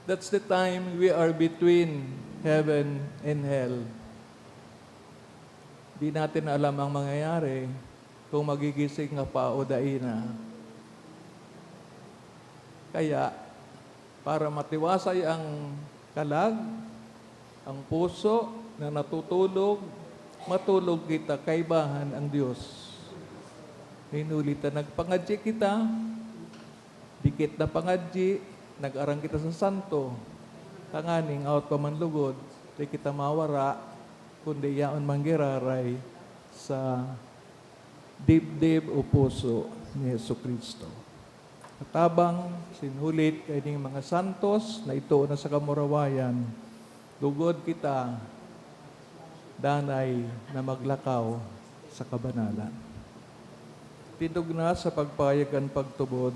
that's the time we are between heaven and hell. Di natin alam ang mangyayari, kung magigising ka pa o dai na. Kaya, para matiwasay ang kalag, ang puso na natutulog, matulog kita kaibahan ang Dios. Hinuli ta nagpangadyi kita, dikit na pangadyi, nag-aram kita sa santo, tanganing awat pa man lugod, di kita mawara, kundi yaon manggiraray sa dibdib o puso ni Jesu-Cristo. Sa tabang, sinhulit kaining mga santos na ito na sa kamurawayan, lugod kita danay na maglakaw sa kabanalan. Tindog na sa pagpayag kan pagtubod,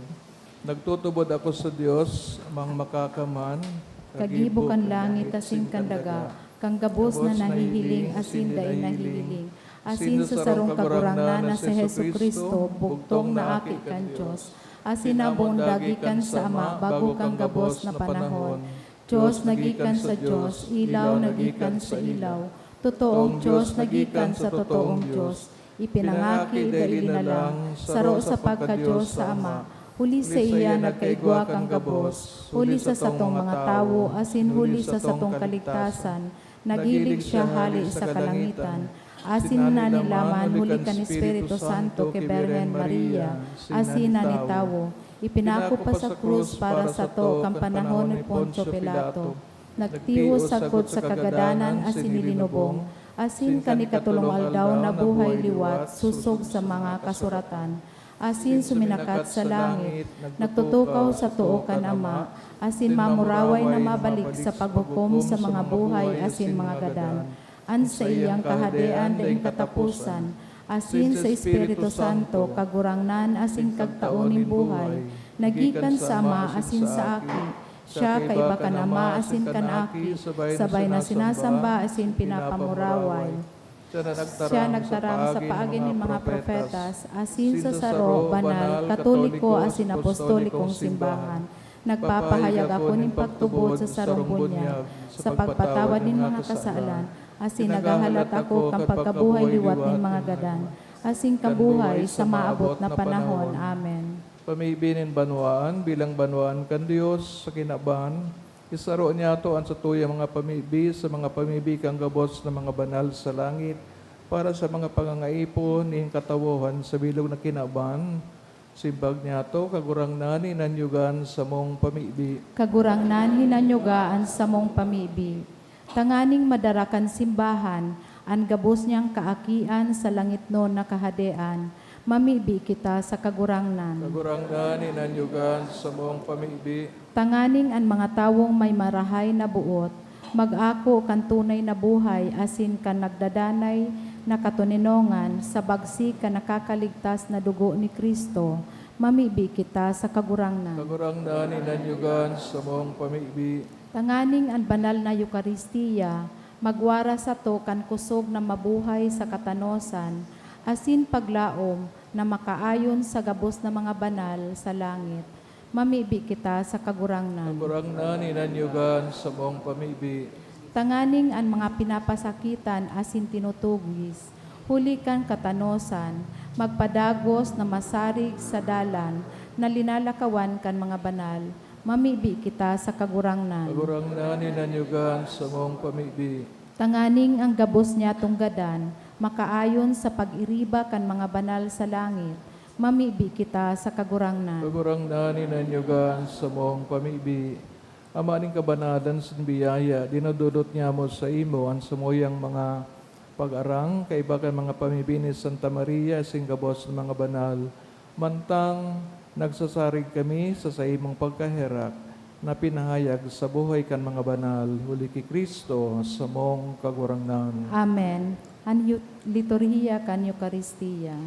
nagtutubod ako sa Dios, amang makakaman, Kagibo kan langit asin kan daga, kan gabos na nahihiling asin dai nahihiling, asin sa sarong Kagurangnan na si Jesu-Cristo, bugtong na Aki kan Dios, asin nabong dagikan sa Ama bago kan gabos na panahon. Dios na gikan sa Dios, ilaw na gikan sa ilaw, totoong Dios na gikan sa totoong Dios. Ipinangaki, dai linalang, saro sa pagka-Dios sa Ama, huli saiya nagkaigwa kan gabos, huli sa satong mga tawo, asin huli sa satong kaligtasan, nagilig siya hale sa kalangitan, asin nanilaman huli kan Espiritu Santo ki Birhen Maria, asin nanitawo. Ipinako pa sa krus para sato kan panahon ni Poncio Pilato. Nagtios sagkod sa kagadanan asin ilinubong, asin kan ikatolong aldaw nabuhay liwat sosog sa mga kasuratan. Asin suminakat sa langit, nagtutukaw sa too kan Ama, asin mamuraway na mabalik sa paghukom sa mga buhay asin mga gadan. An saiyang kahadean daing kataposan, asin sa Espiritu Santo, Kagurangnan asin Kagtao nin buhay, nagikan sa Ama asin sa Aki. Siya kaiba kan Ama asin kan Aki, sabay na sinasamba asin pinapamuraway. Siya nagtaram sa paagi nin mga propetas, asin sa saro, banal, katoliko asin apostolikong simbahan. Nagpapahayag ako nin pagtubod sa sarong bunyag, sa pagpatawad nin mga kasalan, asin naghahalat ako kan pagkabuhay liwat nin mga gadan, asin kan buhay sa maabot na panahon. Amen. Pamibi nin banwaan bilang banwaan kan Dios sa kinaban, isaro niyato an satuyang mga pamibi sa mga pamibi kan gabos na mga banal sa langit, para sa mga pangangaipon nin katawohan sa bilog na kinaban. Simbag niyato, Kagurangnan, hinanyugan samong pamibi. Kagurangnan, hinanyuga an samong pamibi. Tanganing madara kan simbahan an gabos niyang kaakian sa langitnon na kahadean, mamibi kita sa Kagurangnan. Kagurangnan, hinanyugan samong pamibi. Tanganing an mga tawong may marahay na boot mag-ako kan tunay na buhay asin kan nagdadanay na katoninongan sa bagsi kan nakakaligtas na dugo ni Cristo, mamibi kita sa Kagurangnan. Kagurangnan, hinanyugan samong pamibi. Tanganing an banal na Eukaristia magwara sato kan kosog na mabuhay sa katanosan asin paglaom na makaayon sa gabos na mga banal sa langit. Mamibi kita sa Kagurangnan. Kagurangnan, hinanyugan samong pamibi. Tanganing an mga pinapasakitan asin tinutugis, huli kan katanosan, magpadagos na masarig sa dalan na linalakawan kan mga banal, mamibi kita sa Kagurangnan. Kagurangnan, hinanyugan samong pamibi. Tanganing ang gabos niyatong gadan makaayon sa pag-iriba kan mga banal sa langit, mamibi kita sa Kagurangnan. Kagurangnan, hinanyugan samong pamibi. Ama nin kabanalan asin biyaya, dinodolot niamo saimo an samuyang mga pag-arang kaiba kan mga pamibi ni Santa Maria asin gabos na mga banal, mantang nagsasarig kami sa saimong pagkaherak na pinahayag sa buhay kan mga banal, huli ki Cristo, samong Kagurangnan. Amen. An yu- liturhiya kan Eukaristia.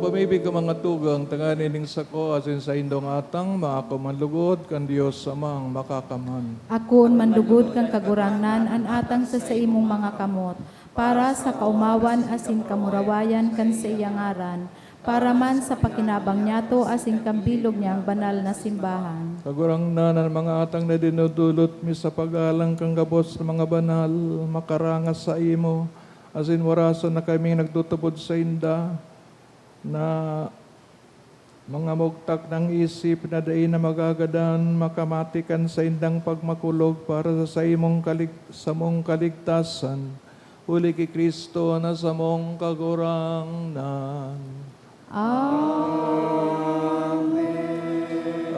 Magpamibi ka, mga tugang, tanganing sako asin saindong atang maako man lugod kan Dios Amang Makakamhan. Akoon man lugod kan Kagurangnan an atang sa saimong mga kamot, para sa kaomawan asin kamurawayan kan saiyang ngaran, para man sa pakinabang niyato asin kan bilog niyang banal na simbahan. Kagurangnan, an mga atang na dinodolot mi sa paggalang kan gabos na mga banal, makaranga saimo, asin warason na kaming nagtutubod sainda, na mga mugtak nang isip na dai na magagadan, makamati kan saindang pagmakulog para sa saimong kalig-, samong kaligtasan, huli ki Cristo na samong Kagurangnan. Amen.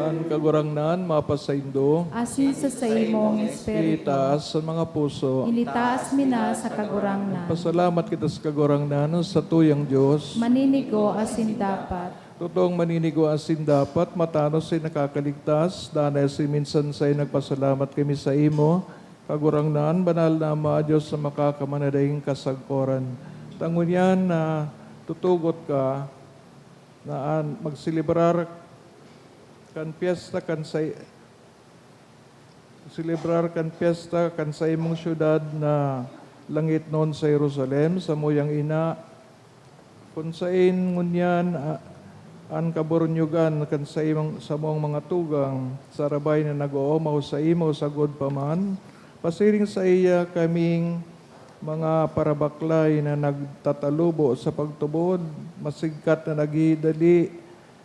An Kagurangnan mapasaindo. Asin sa saimong espiritu. Itaas an mga puso. Initaas mi na sa Kagurangnan. Pasalamat kita sa Kagurangnan, sa tuyang Dios. Maninigo asin dapat. Totoong maninigo asin dapat, matanos asin nakakaligtas, danay asin minsan saen nagpasalamat kami saimo, Kagurangnan, banal na Ama, Dios na makakamana daing kasagkoran. Ta ngunyan na tutugot ka na an magselebrar kan pyesta kan say-, selebrar kan pyesta kan saimong syudad na langitnon sa Jerusalem, samuyang ina, kun saen ngunyan, a-, an kaburunyogan kan saimong, samong mga tugang, sarabay na nag-oomaw saimo sagkod pa man, pasiring saiya kaming mga parabaklay na nagtatalubo sa pagtubod, masigkat na naghihidali,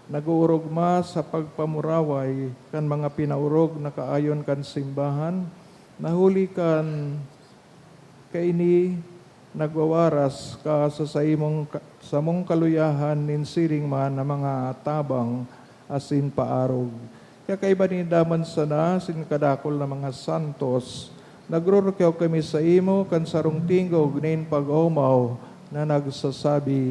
nag-oorogma sa pagpamuraway kan mga pinaorog na kaayon kan simbahan, na huli kan kaini nagwawaras ka sa saimong ka-, samong kaluyahan nin siring man na mga tabang asin paarog. Kaya kaiba ninda man sana sin kadakul na mga santos, nagrurukyaw kami saimo kan sarong tingog nin pag-omaw na nagsasabi,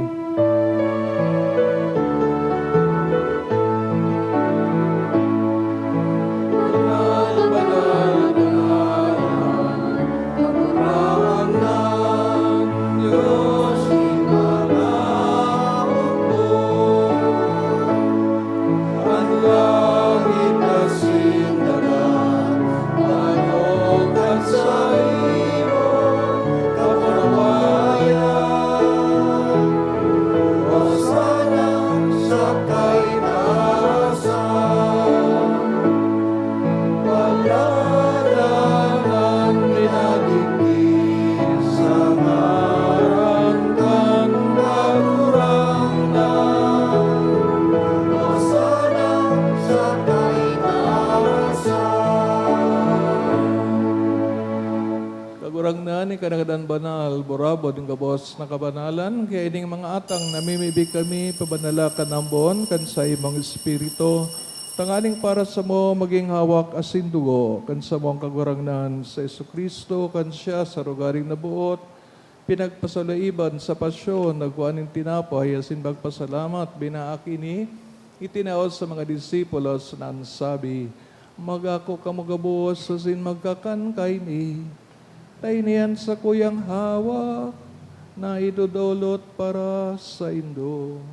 Kagurangnan, ika na gadan banal, burabod nin gabos na kabanalan, kaya ining mga atang namimibi kami, pabanala kan ambon kan saimong Espiritu, tanganing para samo magin hawak asin dugo kan samong Kagurangnan sa Jesu-Cristo, kan siya sa rogaring naboot, pinagpasalaiban sa pasyon, nagkua nin tinapay asin pagpasalamat, binaak ini, itinao sa mga disipulos na an sabi, "Magako kamo gabos asin magkakan kaini. Ta ini an sakuyang hawak na idodolot para saindo."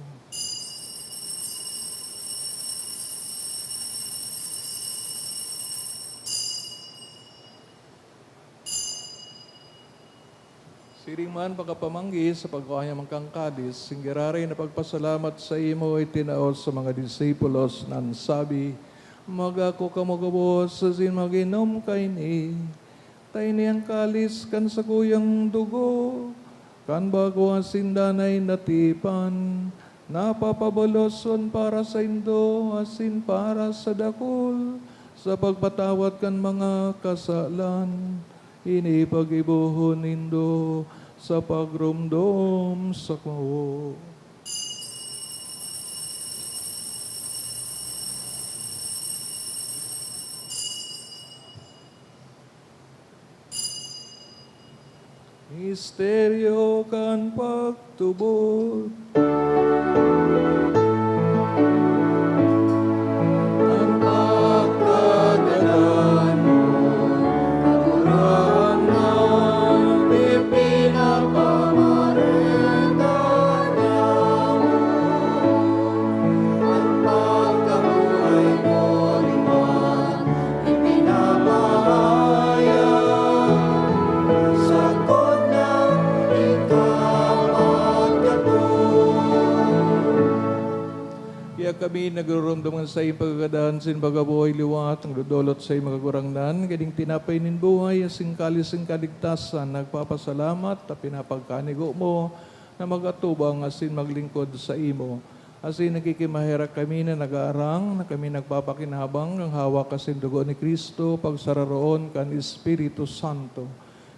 Siring man pagkapamanggi sa pagkua niya kan kalis, singgiraray na pagpasalamat saimo, itinao sa mga disipulos na an sabi, "Magako kamo gabos asin mag-inom kaini. Ta ini an kalis kan sakuyang dugo kan bago asin danay na tipan, napapabaloson para saindo asin para sa dakul sa pagpatawad kan mga kasalan. Ini paggibohon nindo sa pagromdom sako." Misteryo kan pagtubod. Ang pagkagadan mo, Kagurangnan, ipinapamareta niamo. Ang pagkabuhay mo, liwat, ipinapahayag, sagkod na ika magkatong. Kaya kami nagruromdom kan saiyang pagkagadan asin pagkabuhay liwat, nagdodolot saimo, Kagurangnan, kaning tinapay nin buhay asin kalis nin kaligtasan, nagpapasalamat ta pinapagkanigo mo na mag-atubang asin maglingkod saimo. Asin nagkikimaherak kami na nag-aarang na kami nagpapakinabang kan hawak asin dugo ni Cristo, pagsararoon kan Espiritu Santo.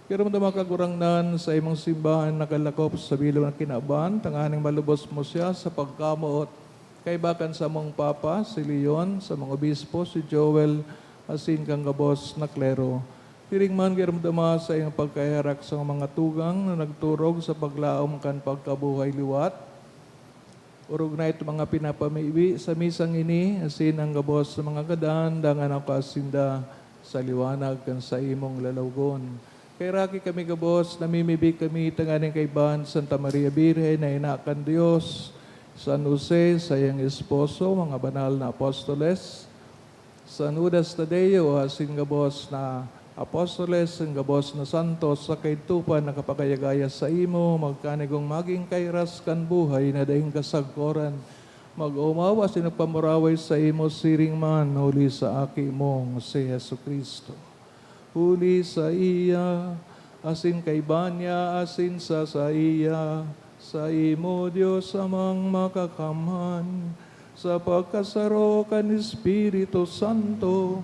Giromdoma, Kagurangnan, saimong simbahan na nakalakop sa bilog na kinaban, tanganing malubos mo siya sa pagkamoot, kaiba kan samong Papa, si Leon, samong Obispo, si Joel, asin kan gabos na klero. Siring man, giromdoma saimong pagkaherak sa mga tugang na nagturog sa paglaom kan pagkabuhay liwat. Orog na itong mga pinapamibi sa misang ini, asin an gabos na mga gadan, dangan ako sinda sa liwanag kan saimong lalawogon. Kaheraki kami gabos, namimibi kami tanganing kaibahan Santa Maria Birhen na Ina kan Dios, San Jose, saiyang esposo, mga banal na apostoles, San Judas Tadeo, asin gabos na apostoles, asin gabos na santos, sa kaidto pa nakapagkayagaya saimo, magkanigong magin kairas kan buhay na daing kasagkoran. Mag-omaw asin magpamuraway saimo siring man, huli sa Aki mong si Jesu-Cristo. Huli saiya, asin kaiba niya, asin sa saiya, saimo, Dios Amang Makakamhan, sa pagkasaro kan Espiritu Santo,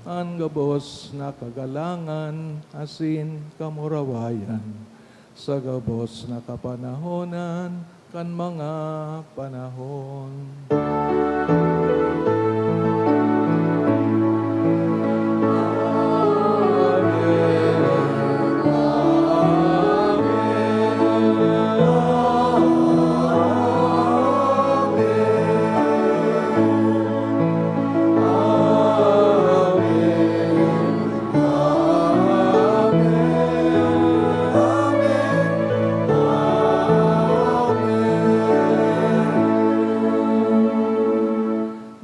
an gabos na kagalangan asin kamurawayan. sa gabos na kapanahonan kan mga panahon.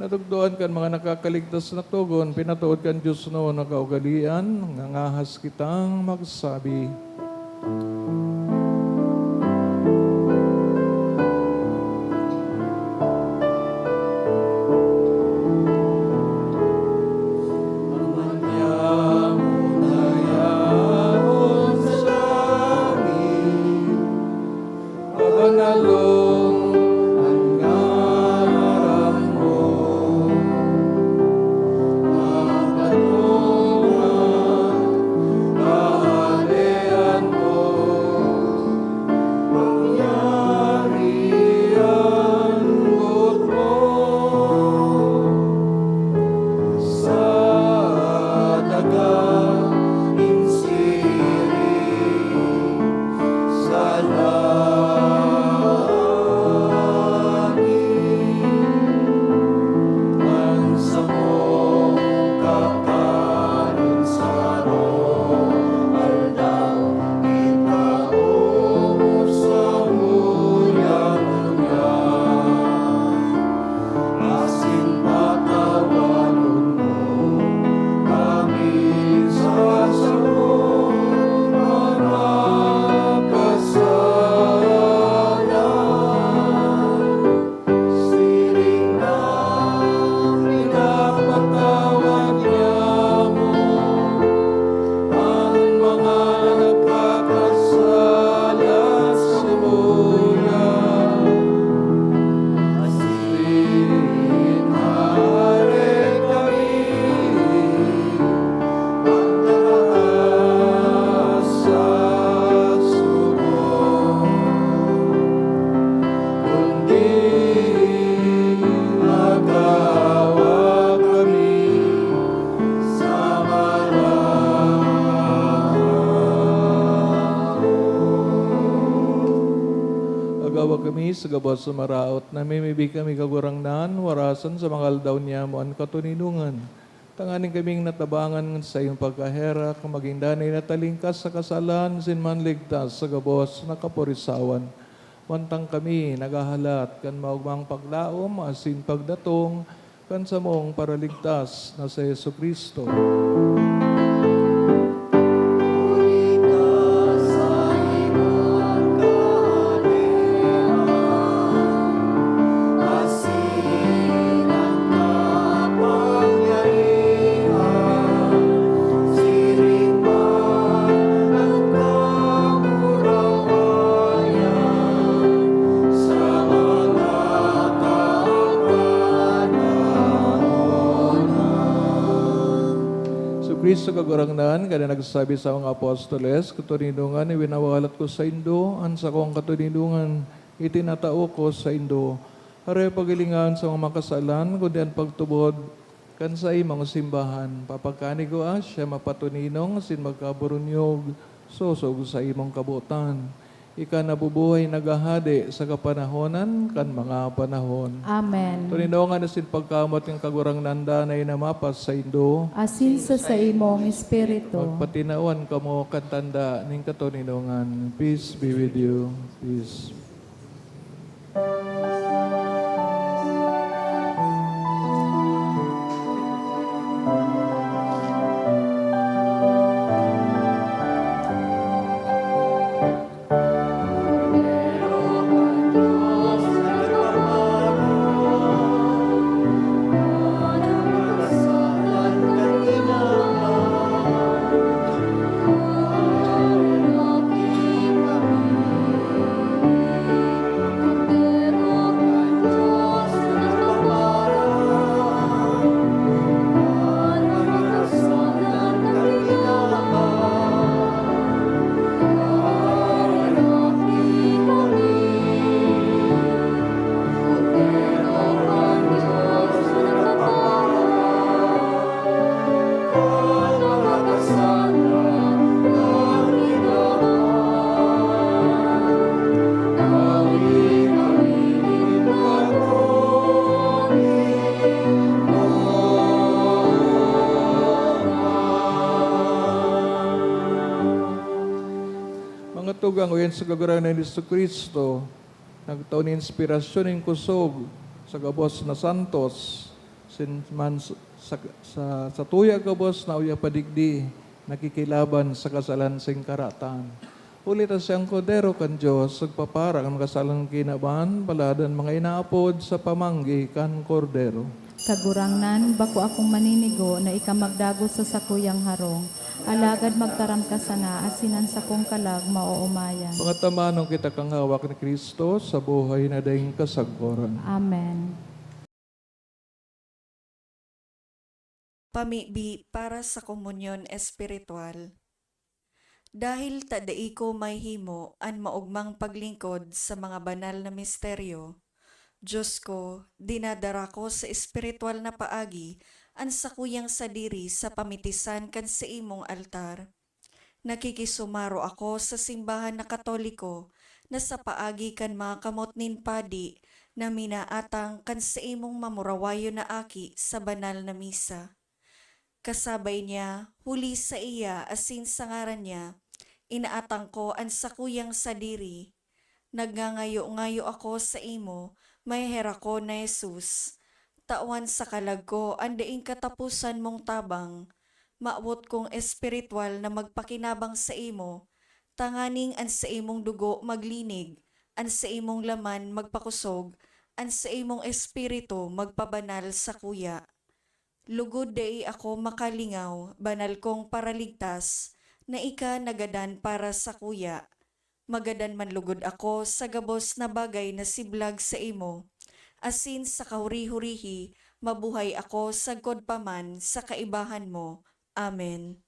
Natugdoan kan mga nakakaligtas na togon, pinatood kan Dios noon na kaugalian, ngangahas kitang magsabi. Pabanalon an ngaran mo, magpatunga kahadean mo, mangyari an boot mo sa daga nin siring. Sa langit, an samong kakanon sarong aldaw, itao mo samuyang ngunyan. Asin patawanon mo kami sa sarong mga kasalan, siring na pinapatawad niamo an mga nagkakasala samuya. Asin maarog kami pagtaas sa sugo, kundi agawa kami sa maraot. Agawa kami sa gabos na maraot, namimibi kami, Kagurangnan, warasan sa mga aldaw niyamo an katoninongan, tanganing kaming natabangan sa saiyong pagkaherak, magin danay na talingkas sa kasalan, asin manligtas sa gabos na kaporisawan. Mantang kami naghahalat kan maogmang paglaom asin pagdatong kan samong Paraligtas na si Jesu-Cristo. Huli ta saimo an kahadean, asin an kapangyarihan, siring man an kamurawayan, sa mga kapanahonan. Jesu-Cristo, Kagurangnan, kan nagsabi sa mga apostoles, "Katoninongan na winawalat ko saindo, an sakong katoninongan itinatao ko saindo." Harayo paghilingaon sa mga makasalan, kundi an pagtubod kan saimong simbahan. Papagkanigwa siya mapatoninong asin magkaburunyog sosog sa imong kabotan. Ika nabubuhay, naghahade sa kapanahonan kan mga panahon. Amen. Toninongan asin pagkamoot kan Kagurangnan danay na mapasaindo. Asin sa saimong espiritu. Magpatinawan kamo kan tanda nin katoninongan. Peace be with you. Peace. Kanguyod sa Kagurangnan Jesu-Cristo, nagtao nin inspirasyon nin kusog sa gabos na santos, sin man sa, sa, sa, sa tuya gabos na uya pa digdi nakikilaban sa kasalan sing karatan. Huli ta siyang Kordero kan Dios, nagpapara kan kasalan kinaban, balad an mga inaapod sa pamanggi kan Kordero. Kagurangnan, bako akong maninigo na ika magdagos sa sakuyang harong, alagad magtaram ka sana asin an sakong kalag maoomayan. Pangatamanon kita kan hawak ni Cristo sa buhay na daing kasagkoran. Amen. Pamibi para sa komunyon espiritual. Dahil ta dai ko mahihimo an maogmang paglingkod sa mga banal na misteryo, Dios ko, dinadara ko sa espiritual na paagi an sakuyang sadiri sa pamitisan kan saimong altar. Nakikisumaro ako sa simbahan na Katoliko na sa paagi kan mga kamot nin padi na minaatang kan saimong mamurawayon na aki sa banal na misa. Kasabay niya, huli saiya asin sa ngaran niya, inaatang ko an sakuyang sadiri. Nagngangayo-ngayo ako saimo, maheherakon na Jesus. Tawan sa kalag ko an daing kataposan mong tabang. Mawot kong espiritual na magpakinabang saimo, tanganing an saimong dugo maglinig, an saimong laman magpakosog, an saimong espiritu magpabanal sakuya. Lugod dai ako makalingaw, banal kong Paraligtas, na ika nagadan para sakuya. Magadan man lugod ako sa gabos na bagay na siblag saimo, asin sa kahuri-hurihi mabuhay ako sagkod pa man sa kaibahan mo. Amen.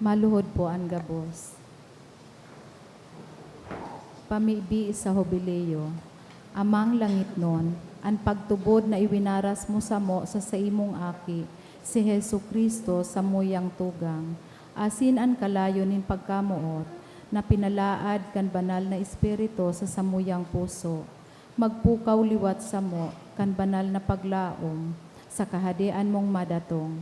Maluhod po an gabos. Pamibi sa Hubileo. Amang langitnon, an pagtubod na iwinaras mo samo sa saimong Aki, si Jesu-Cristo, samuyang tugang, asin an kalayo nin pagkamoot na pinalaad kan Banal na Espiritu sa samuyang puso, magpukaw liwat samo kan banal na paglaom sa Kahadean mong madatong.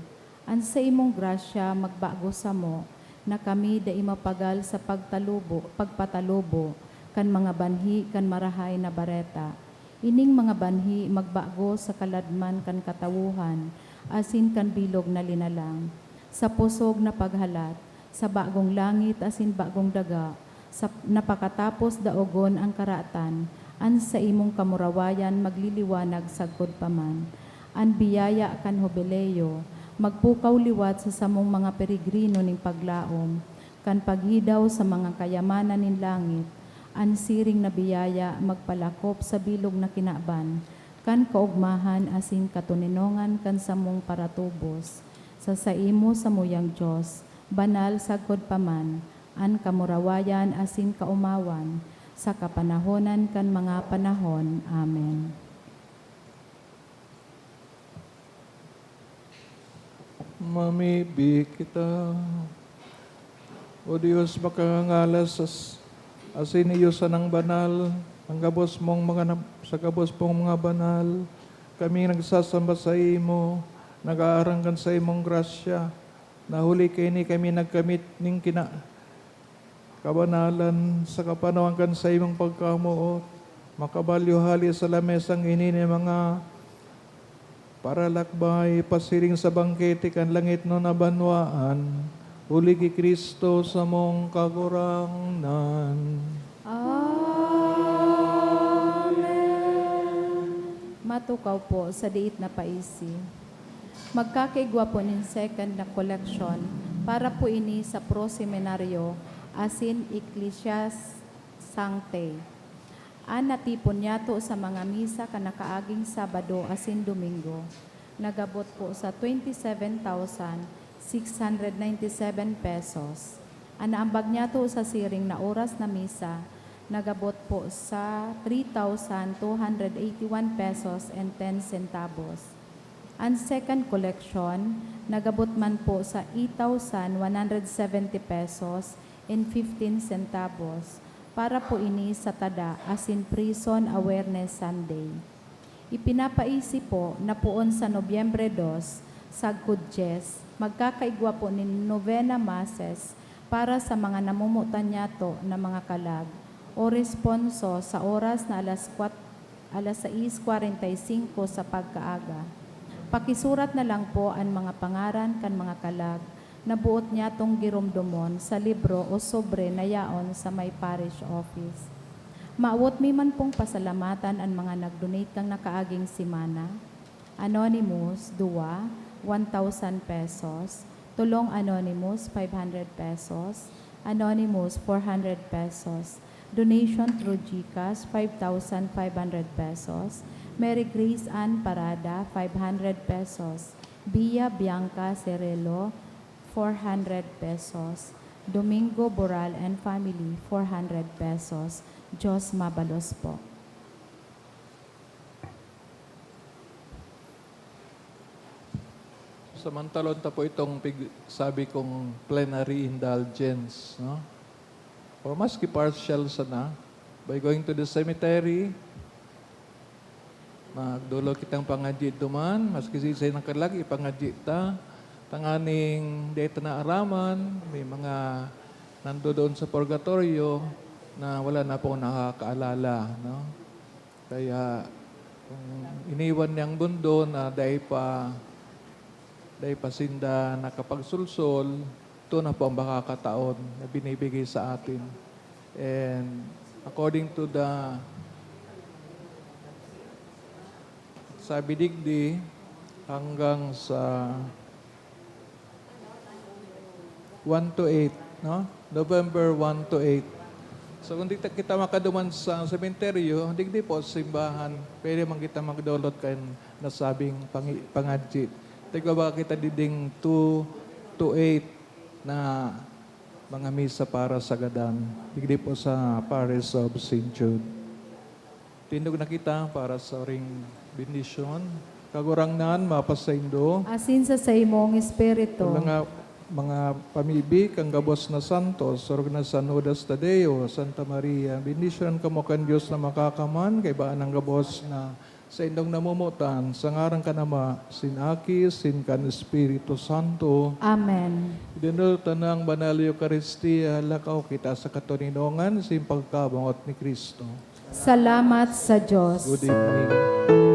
An saimong grasya magbago samo na kami dai mapagal sa pagtalubo, pagpatalubo kan mga banhi kan Marahay na Bareta. Ining mga banhi magbago sa kaladman kan katawohan asin kan bilog na linalang, sa pusog na paghalat, sa bagong langit asin bagong daga, sa, na pakatapos daogon an karatan, an saimong kamurawayan magliliwanag sagkod pa man. An biyaya kan Hubileo Magpukaw liwat sa samong mga peregrino nin paglaom kan paghidaw sa mga kayamanan nin langit, an siring na biyaya magpalakop sa bilog na kinaban kan kaogmahan asin katoninongan kan samong paratubos. Sa saimo samuyang Dios, banal sagkod pa man, an kamurawayan asin kaomawan, sa kapanahonan kan mga panahon. Amen. Mamibi kita. O Dios, makangangalas as-, asin iyo sanang banal, ang gabos mong mga na-, sa gabos mong mga banal, kami nagsasamba sa imo, nag-aaranggan sa imong grasya, na huli kaini kami nagkamit ning kina-, kabanalan sa kapanawan kan saimong pagkamoot. Makabalyo hali sa lamesang ini nin mga paralakbay, pasiring sa bangkete kan langitnon na banwaan, huli ki Cristo samong Kagurangnan. Amen. Matukaw po sa diit na paisi. Magkakaigwa po nin second na koleksyon para po ini sa Pro Seminario asin Ecclesia Sanctae. An natipon niyato sa mga misa kan nakaaging Sabado asin Domingo, nagabot po sa twenty-seven thousand six hundred ninety-seven pesos. An naambag niyato sa siring na oras na misa, nagabot po sa three thousand two hundred eighty-one pesos and ten centavos. An second collection, nagabot man po sa eight thousand one hundred seventy pesos and fifteen centavos. Para po ini sa Tada asin Prison Awareness Sunday. Ipinapaisi po na poon sa Nobyembre dos, sagkod dyes, magkakaigwa po nin novena masses para sa mga namomotan niyato na mga kalag o responso sa oras na alas kwat-, alas sais kwarenta y singko sa pagkaaga. Pakisurat na lang po an mga pangaran kan mga kalag na boot nyatong giromdomon sa libro o sobre na yaon sa may parish office. Mawot mi man pong pasalamatan an mga nag-donate kan nakaaging semana. Anonymous, duwa, one thousand pesos. Tulong Anonymous, five hundred pesos. Anonymous, four hundred pesos. Donation through GCash, five thousand five hundred pesos. Mary Grace Ann Parada, five hundred pesos. Bia Bianca Cerelo, four hundred pesos. Domingo Boral and family, four hundred pesos. Diyos mabalos po. Samantalon ta po itong pig-, sabi kong plenary indulgence, no? Or maski partial sana, by going to the cemetery, magdolot kitang pangadyi duman, maski siisay nang kalag, ipangadyi ta. Tanganing dai ta naaraman, may mga nandoon sa purgatorio na wala na pong nakakaalala, no? Kaya, kung iniwan niyang mundo na dai pa, dai pa sinda nakapagsolsol, ito na po ang makakataon na binibigay sa atin. And according to the, sabi digdi, hanggang sa one to eight, no? November one to eight. So, kung di ta-, kita makaduman sa sementeryo, digdi po sa simbahan, pwede man kita magdolot kan nasabing pangi-, pangadyi. Tigwa ba kita diding two to eight na mga misa para sa gadan? Digdi po sa Parish of Saint Jude. Tindog na kita para sa oring bendisyon. Kagurangnan, mapasaindo. Asin sa saimong espiritu. Mga, mga pamibi kan gabos na santos, orog na San Judas Tadeo, Santa Maria, bendisyonan kamo kan Dios na Makakaman, kaiba an gabos na saindong namomotan, sa ngaran kan Ama, sin Aki, sin kan Espiritu Santo. Amen. Idinulot ta na ang Banal na Eukaristia, lakaw kita sa katoninongan, sin pagkabangot ni Cristo. Salamat sa Diyos. Good evening.